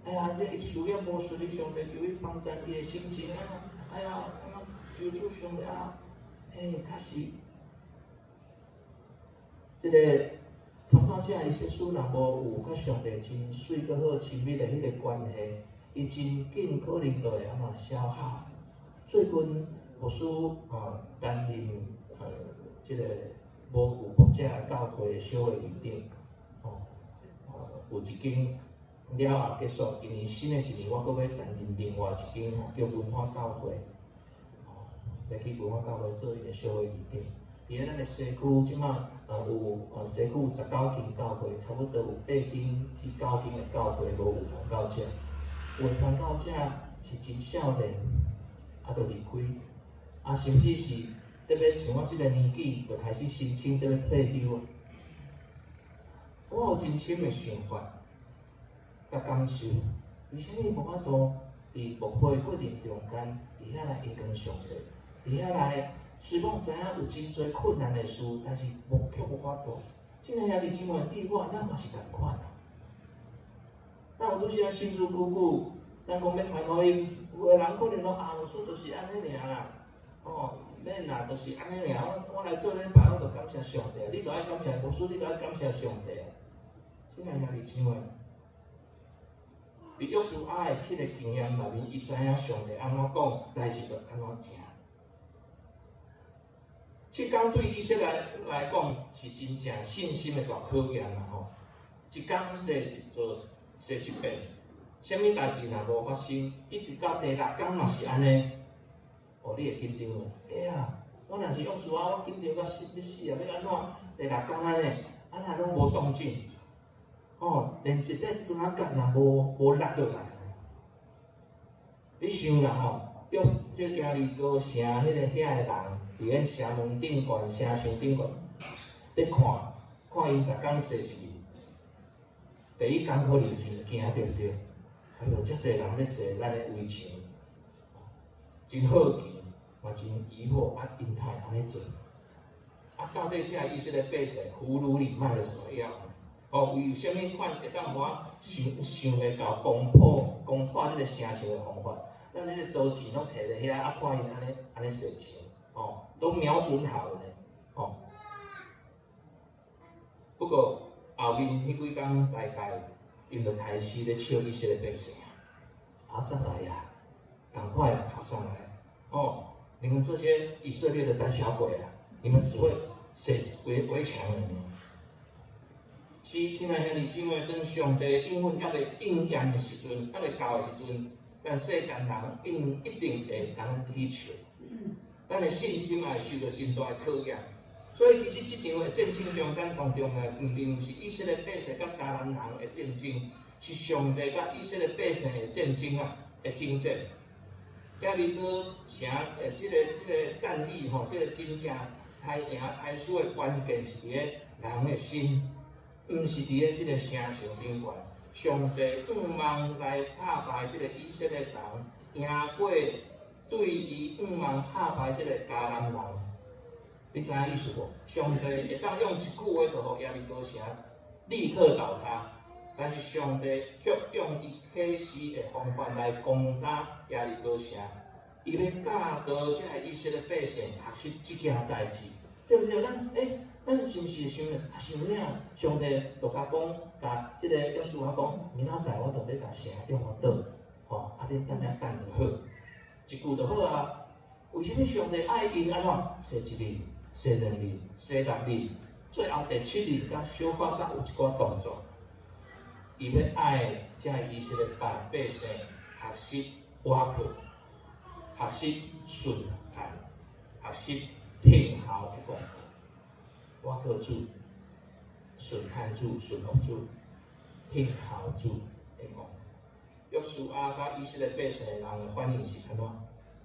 哎呀，這伊事業無順利，上帝求伊幫贊伊的心情啊！哎呀，求主上帝啊！嘿，確實，這個傳道者伊說書若無有佮上帝真媠閣好親密的彼個關係，伊真緊可能就會按怎消耗。最近牧師啊擔任這個無有牧者的教會的小會議長，吼，有一間了後結束，今年新的一年我閣欲擔任另外一間吼叫文化教會，吼，欲去文化教會做伊的小會議長。佇咧咱的西區，這馬有西區有19間教會，差不多有8間至9間的教會無有傳道者，有的傳道者是真少年，啊，就離開，啊，甚至是特別像我這個年紀，就開始申請欲退休啊。我有真深的想法，佮感受，為啥物無法度佇牧會過程中間，佇遐來榮光上帝，佇遐來雖講知影有真濟困難的事，但是無卻無法度。親愛兄弟姊妹，你我咱嘛是仝款啊。咱有拄時啊信主久久，咱講欲傳福音，有的人可能講啊，牧師就是按呢爾啦，哦，免啦，就是按呢爾。我來做禮拜，我就感謝上帝。你著愛感謝牧師，你著愛感謝上帝。親愛兄弟姊妹，佇約書亞的彼個經驗內面，伊知影上帝按怎講，代誌就按怎成。7工對以色列來講是真正信心的大考驗啦吼！一工洗一做洗一遍，啥物代誌若無發生，一直到第六工嘛是按呢。哦，你會緊張無？哎呀，我若是約書亞，我緊張甲死欲死啊！欲按怎？第六工按呢，啊若攏無動靜，哦，連一塊磚仔角若無落落來。你想啦吼，約這耶利哥城彼个遐个人，佇咧城門頂懸、城牆頂懸，咧看，看𪜶逐工洗一面。第一工可能真驚，對毋對？哎喲，遮濟人咧洗咱的圍牆，真好奇，嘛真疑惑，啊，𪜶哪會按呢做？啊，到底這以色列百姓葫蘆裡賣的什麼藥？哦，為啥物款會當予我想想會到攻破這個城牆的方法？咱彼个刀劍攏提佇遐，啊，看𪜶按呢按呢洗牆，哦，都瞄準好了呢，哦。不過後面彼幾工大概，𪜶就開始咧笑以色列百姓啊，爬上來呀，趕快爬上來，哦，你們這些以色列的膽小鬼啊，你們只會洗圍牆而已。是，親愛兄弟姊妹，當上帝應允猶未應驗的時陣，猶未到的時陣，咱世間人一定會共咱取笑，咱的信心也會受著真大的考驗。所以其實這場的戰爭中間當中呢，毋是以色列百姓佮迦南人的戰爭，是上帝佮以色列百姓的戰爭啊，的爭戰。耶利哥城的這個戰役吼，這個真正刣贏刣輸的關鍵是佇咧人的心，毋是佇咧這個城牆頂懸。上帝向望來拍敗這個以色列人，贏過對伊向望拍敗這個迦南人。你知影意思無？上帝會當用一句話就予耶利哥城立刻倒塌，但是上帝卻用伊啟示的方法來攻打耶利哥城，伊欲教導這個以色列百姓學習這件代誌，對毋對？咱是毋是會想咧？啊，是有影，上帝就共講，共這個約書亞講，明仔載我就欲共城中予倒，吼，啊，恁等下等就好，一句就好啊。為啥物上帝愛𪜶按怎？洗一日、洗兩日、洗六日，最後第七日才小可閣有一寡動作。伊欲愛這以色列百姓學習倚靠，學習順從，學習聽候的功課。倚靠主、順從主、順服主、聽候主的功課。約書亞佮以色列百姓的人的反應是按怎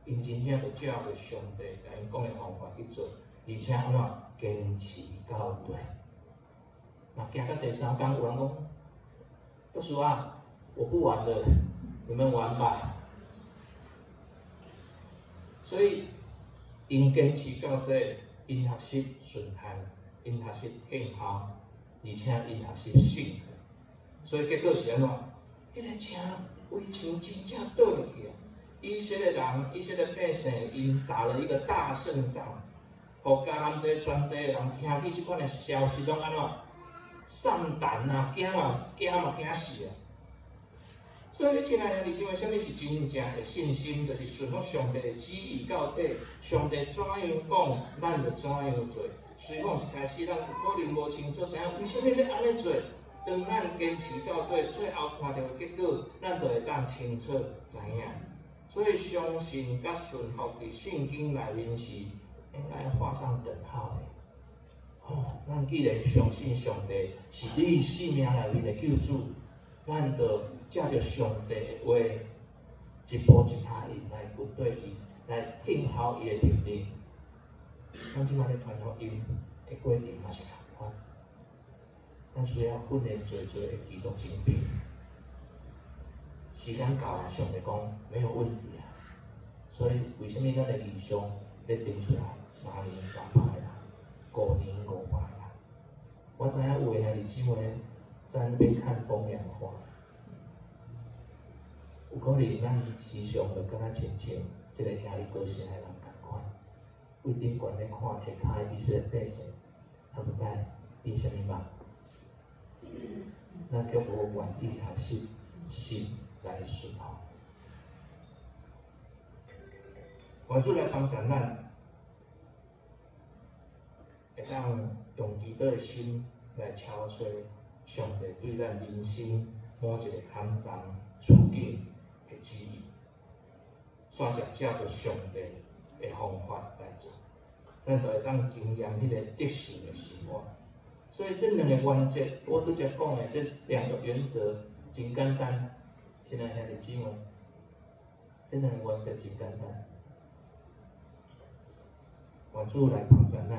？𪜶真正就照著上帝共𪜶講的方法去做，而且按怎堅持到底。若行到第三工，有人講：約書亞，我不玩了，你們玩吧。所以，𪜶堅持到底，𪜶學習順從，𪜶學習聽候，而且𪜶學習信。所以結果是按怎？彼個城圍牆真正倒落去啊！以色列人、以色列百姓，𪜶打了一個大勝仗，予迦南地全地的人聽見這款的消息，攏按怎？喪膽啊，驚嘛驚嘛驚死啊！所以，親愛的弟兄姊妹，啥物是真正的信心？就是順服上帝的旨意到底。上帝怎樣講，咱就怎樣做。雖講一開始咱有可能無清楚，知影為啥物欲按呢做。當咱堅持到底，最後看著的結果，咱就會當清楚知影。所以，相信佮順服佇聖經內面是應該畫上等號的。哦，咱既然相信上帝是你生命內面的救主，咱就照著上帝的話，一步一跤印來跟綴伊，來聽候伊的命令。咱這擺咧傳福音的過程嘛是仝款，咱需要訓練濟濟的基督精兵。時間到啊，上帝講沒有問題啊。所以為啥物咱的異象欲定出來3年300個人，5年500個人？我知影有的兄弟姊妹在那邊看風涼話，有可能咱時常就敢若親像這個耶利哥城的人仝款，對頂懸咧看下跤的以色列百姓，他們在變啥物夢？咱卻無願意學習心來順服。願主來幫助咱，會當用祈禱的心來敲揣上帝對咱人生某一個坎站處境的旨意，煞是照著上帝的方法來做，咱就會當經驗彼個得勝的生活。所以這兩个原則，我拄才講的這兩個原則真簡單，親愛兄弟姊妹，這兩个原則真簡單。願主來幫助咱，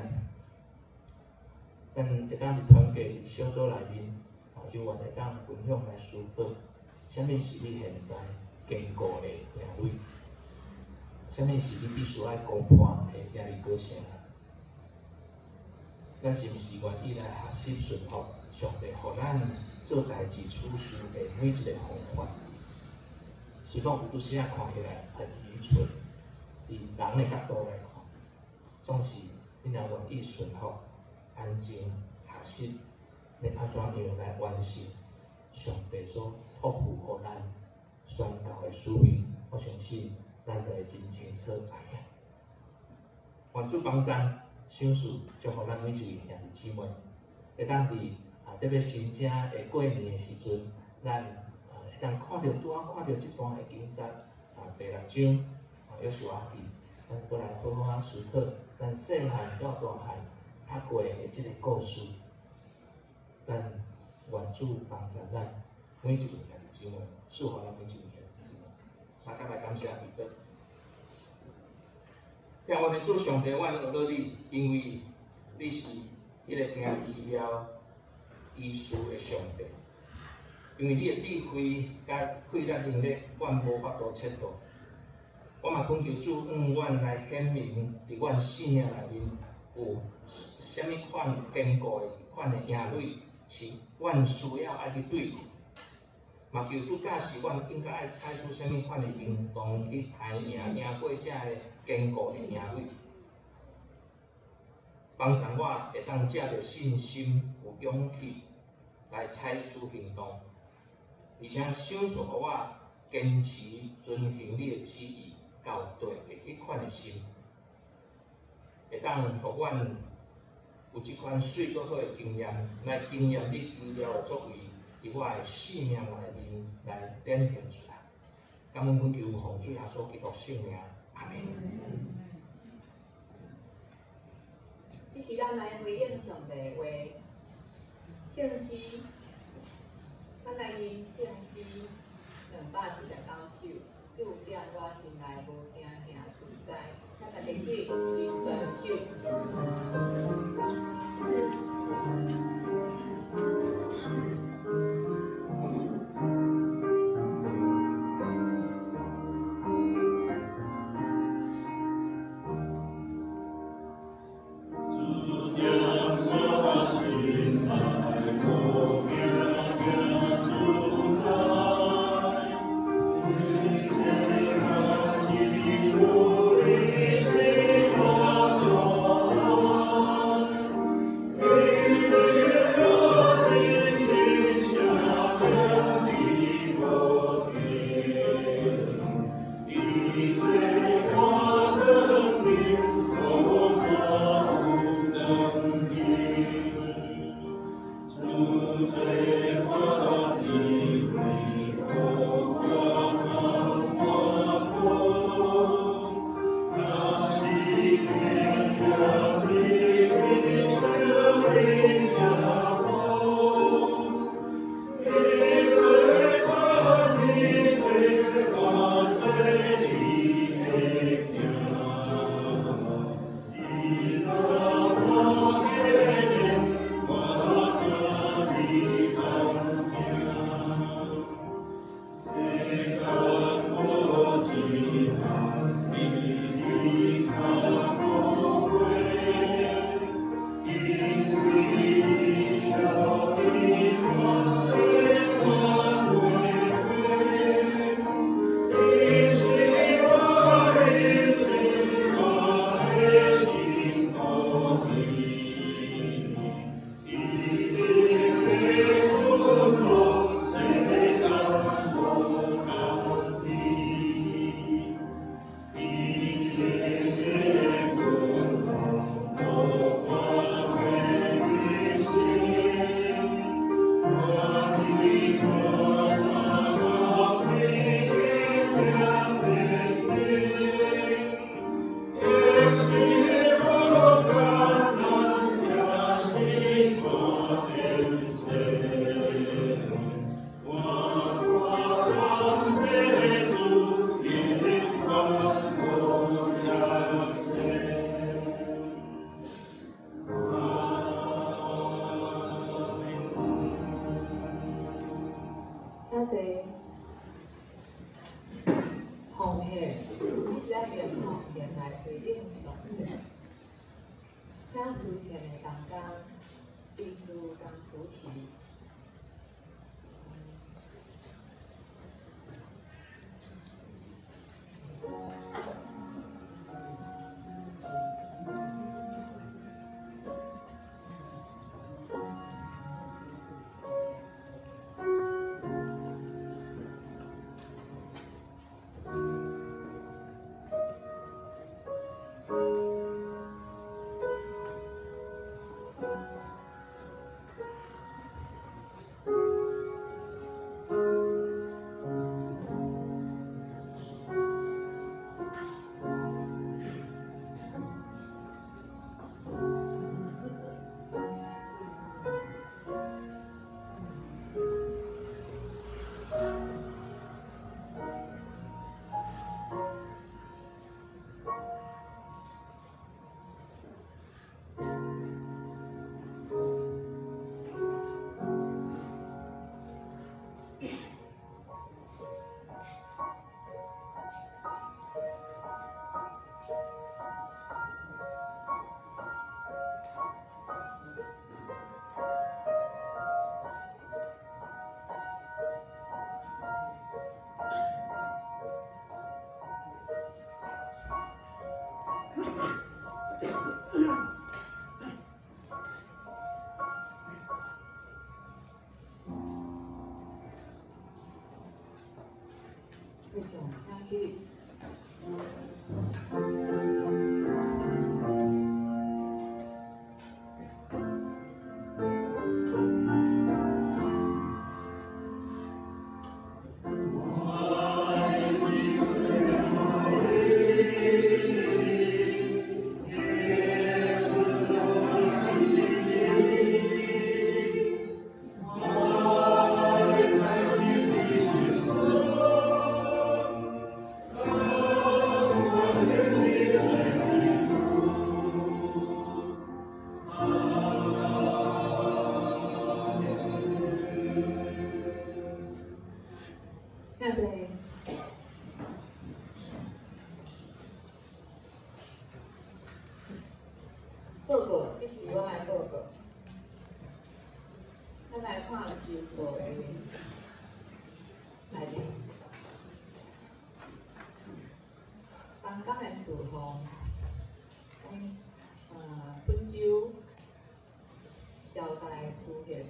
咱會當佇團契小組內面，有緣會當分享來思考，啥物是你現在堅固的營壘？啥物是你必須愛攻破的耶利哥城？咱是毋是願意來學習順服上帝，予咱做代誌處事的每一个方法？雖講有拄時仔看起來很愚蠢，佇人的角度來看，總是你若願意順服、安靜、學習，欲按怎樣來完成上帝所託付予咱宣告的使命，我相信咱就會真清楚知影。願主幫贊，賞賜祝福咱每一位兄弟姊妹，會當佇啊特別新正的過年的時陣，咱會當看著拄仔看著這段的經節第六章約書亞記，咱閣來好好仔思考咱細漢到大漢讀過的這个故事。咱願主幫助咱每一位兄弟姊妹，賜予咱每一位兄弟姊妹。三甲來感謝祈禱。聽阮的主上帝，阮阿樂你，因為你是彼个行奇妙奇事的上帝。因為你的智慧佮氣力能力，阮無法度測度。我嘛懇求主，向阮來顯明，佇阮生命內面有啥物款堅固的款的營壘，是阮需要愛去對付。嘛求主教示阮應該愛採取啥物款的行動去刣贏贏過這个堅固的營壘。幫助我會當藉著信心、有勇氣來採取行動，而且賞賜予我堅持遵行你的旨意到底的彼款的心，會當予阮有這款媠閣好的經驗，來經驗你奇妙的作為，佇我的生命內面來展現出來。感恩懇求奉主耶穌基督聖名，阿們。這是咱來回應上帝的話，聖詩，咱來吟聖詩279首，主踮我心內無驚行自在，請大家起立全首。請坐。奉獻，這是咱用奉獻來回應上帝。請司前的同工，秘書共主持。起立。请坐。报告，这是我的报告。咱来看周报的内容。东港的事奉，本周交代司献是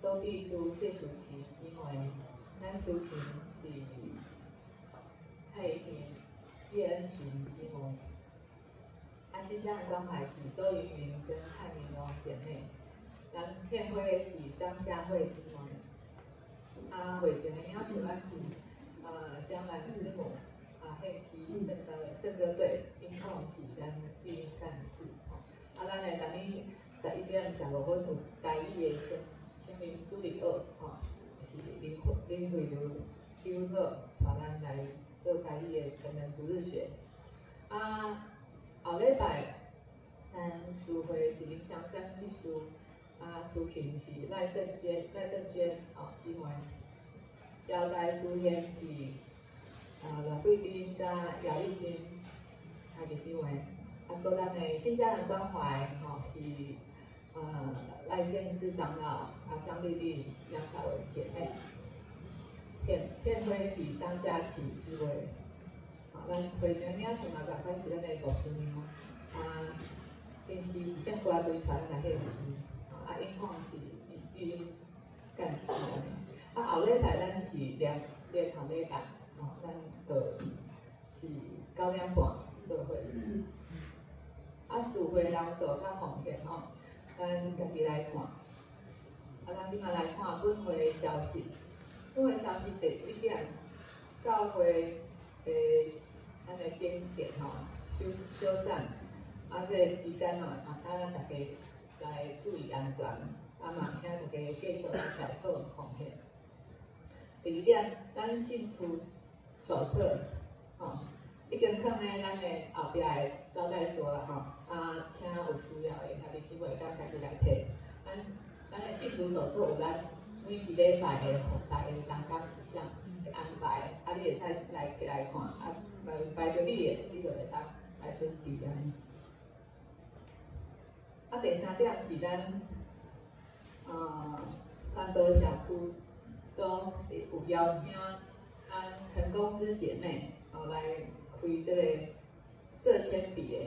周碧珠、谢淑琪姊妹，咱司琴是蔡依婷、叶恩群姊妹。啊，新疆的关怀是周云云跟蔡明荣姐妹，咱献花的是张佳慧姊妹。啊，会前的领袖咱是香兰师母，啊，献诗圣歌圣歌队，音控是咱玉英干事。啊，咱的昨日11点15分有台语的圣圣灵主日学，吼，是林慧如长老带咱来做台语的成人主日学。啊，后礼拜咱司会是林祥山执事，啊，司琴是赖胜娟、赖胜娟哦姊妹。交代司献是赖桂斌佮姚丽君兄弟姊妹。啊，阁咱的新家人关怀吼是赖建志长老啊张丽丽杨小文姐妹。献花是张佳琪姊妹。好，咱会前领袖嘛，共款是咱的牧师娘，啊，平时是圣歌队带咱来献诗，啊，音控是玉英干事按呢。啊，后礼拜咱是连连后礼拜，吼，咱就是9点半做伙。啊，聚会人数较奉献吼，咱家己来看。啊，咱今仔来看本会的消息。本会消息第一点，教会的咱的整建吼，修修缮，啊，这个期间吼，也请咱大家来注意安全，啊嘛，请大家继续来代祷奉献。第二点，咱信徒手册，吼，已经囥咧咱的后壁的招待所啦，吼，啊，请有需要的兄弟姊妹会当家己来提。咱的信徒手册有咱每一礼拜的服侍的同工是啥的安排，啊，你会使来摕来看，啊，排著你的，你就会当来准备按呢。啊，第三点是咱，传道社区组有邀请咱成功之姐妹，哦，来开这个色铅笔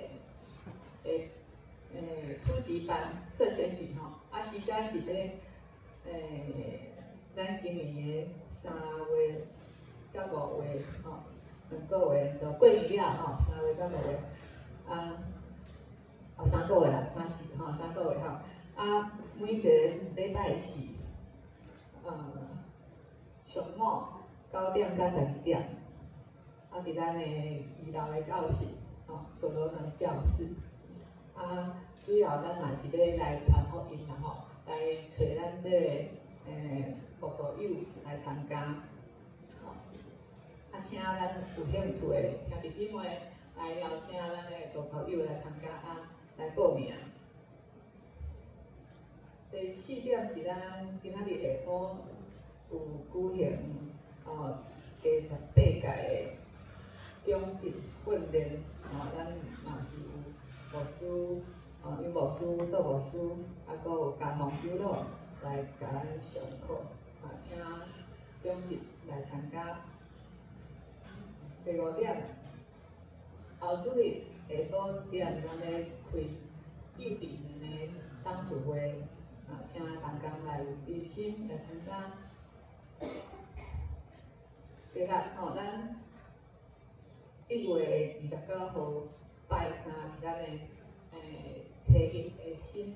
的初级班色铅笔吼，啊，时间是咧，咱今年的3月到5月吼，2个月就过年了吼，3月到5月，啊，哦，三个月啦，三四吼，三个月吼，啊，每一个礼拜四，上午9点到12点，啊，伫咱的二楼的教室，吼，所罗门教室，啊，主要咱嘛是欲来传福音啦吼，来揣咱这个慕道友来参加，吼，啊，请咱有兴趣的兄弟姊妹来邀请咱的慕道友来参加啊，来报名。第四点是咱今仔日下晡有举行第18届的长职训练，吼，咱嘛是有牧师，杨牧师、杜牧师，啊，阁有嘉宏长老来共咱上课，啊，请长职来参加。第五点，后主日下晡1点，咱咧开幼稚园的董事会，啊，请同工来热心来参加。第六，吼，咱1月29號拜三是咱的初一的新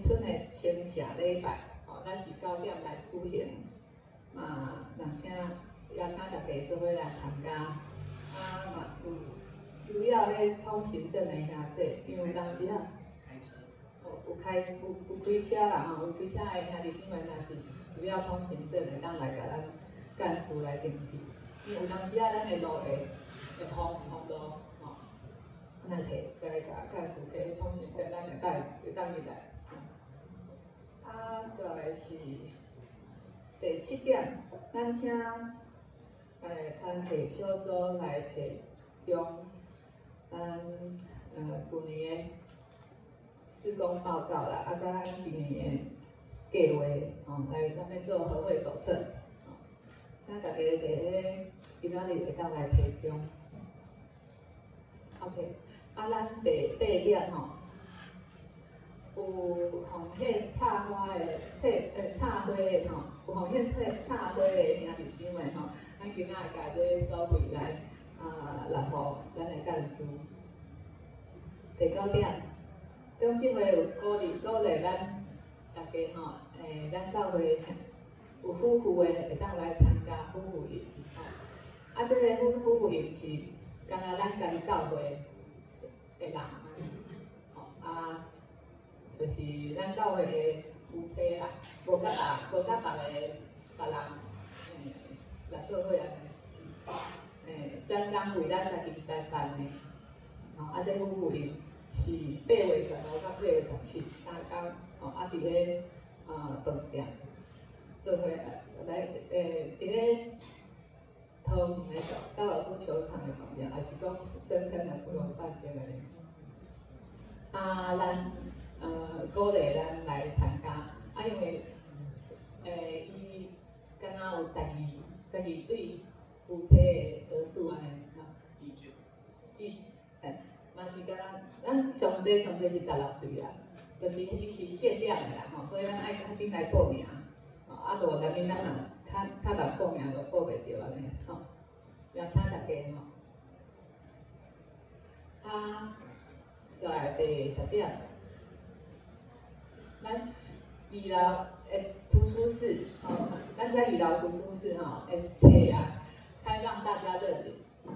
春的清社禮拜，吼，咱是9點來舉行，嘛，人請邀請大家做伙來參加，啊嘛有需要咧通行證的兄弟，因為有當時啊，有開車啦吼，有開車的兄弟姊妹若是需要通行證，會當來共咱幹事來登記。因為有當時啊，咱的路會封路吼，咱摕來共幹事摕通行證，咱會當入來。啊，再來是第七點，咱請團體小組來提供咱舊年的施工報告啦，啊，佮咱今年的計劃，吼，來咱欲做合會手冊，吼，請大家佇咧今仔日會當來提供。OK，啊，咱第八點吼，有奉獻插花的，插花的吼，有奉獻插花的兄弟姊妹吼，咱今仔日共這個所會來來予咱的幹事。第九點，中執會有鼓勵咱大家吼，咱教會有夫婦的會當來參加夫婦營吼。啊，這个夫婦營是干焦咱家己教會的人，吼啊，就是咱教會的夫妻啦，無佮別人來做伙按呢，是專工為咱家己來辦的。吼，啊，這夫婦營是8月15到8月173工，吼，啊，佇咧飯店做伙來佇咧桃園的高爾夫球場的飯店，抑是講深坑的福隆飯店按呢。啊，咱鼓勵咱來參加，啊，因為伊敢若有12對夫妻的額度按呢，吼。嘛是敢若咱上濟上濟是16對啦，就是伊是限量的啦吼，所以咱愛較緊來報名，吼，啊無內面咱若較慢報名就報袂著按呢，吼，邀請大家吼。啊，再來第10點，咱二樓的圖書室，吼，咱遮二樓圖書室吼，的冊啊，開放大家認領，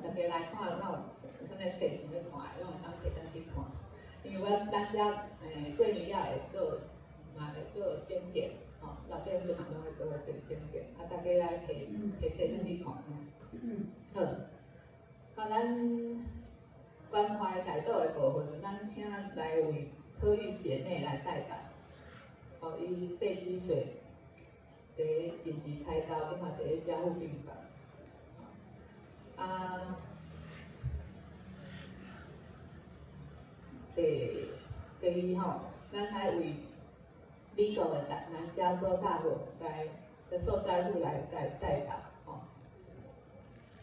大家來看敢有啥物冊想欲看的，攏會當摕轉去看。因為阮咱遮過年了會做，嘛會做整潔，吼，樓頂陣嘛攏會做整潔，啊，大家來摕摕冊轉去看。好，啊，咱關懷代禱的部分，咱請來為柯玉姐妹來代禱。哦，伊肺積水，佇咧緊急開刀，這馬佇咧加護病房。啊，第二吼，咱來為美國的南加州大火來的受災戶來代禱，吼。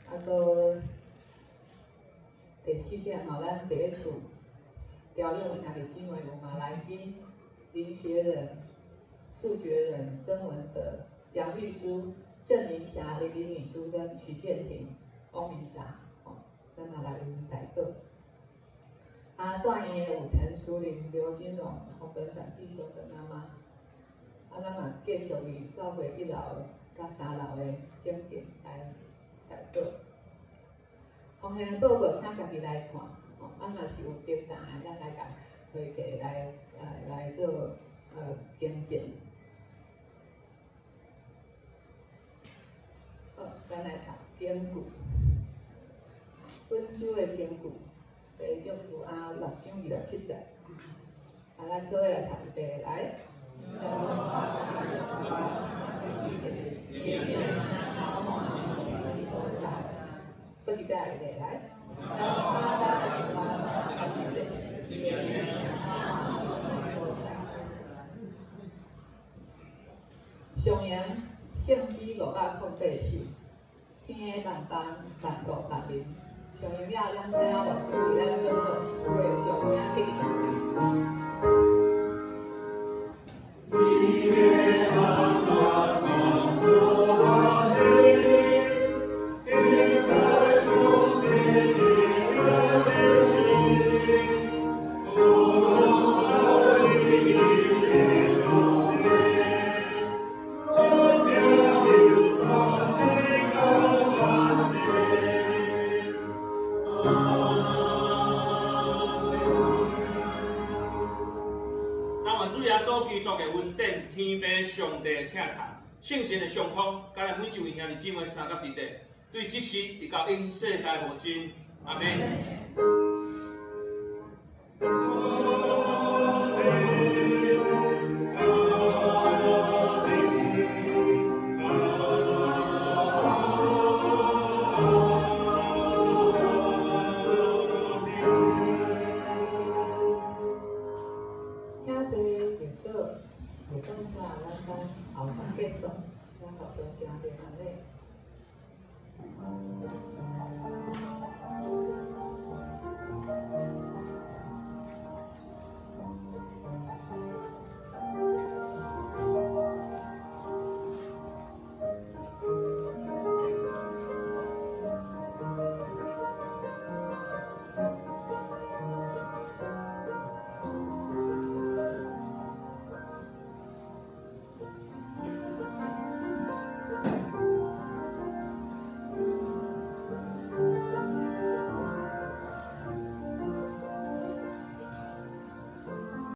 啊，閣第四點吼，咱佇咧厝調養的兄弟姊妹有馬來金、林學仁、蘇覺仁、曾文德、楊玉珠、鄭明霞、林李敏珠跟徐建廷、翁明達，吼，咱嘛來為𪜶代禱。啊，住院的有陳淑玲、劉金榮、洪本展弟兄的媽媽。啊，咱嘛繼續為教會一樓佮三樓的整潔來代禱。奉獻報告請家己來看，吼，啊，若是有重大的，咱來共會計來做更正。好，咱來讀經句。本周的經句，第約書亞6章27節。啊，咱做伙來讀一遍來。閣一擺來。上揚聖詩508首，天的萬邦萬國萬民，上榮耀咱請牧師為咱做會上請起立。愿主耶穌基督的恩典、天父上帝的疼痛、聖神的相通，佮咱每一位兄弟姊妹相佮佇底，對這時直到永世代無盡。阿們。請坐入座，就感謝咱班後班結束，咱合作行禮。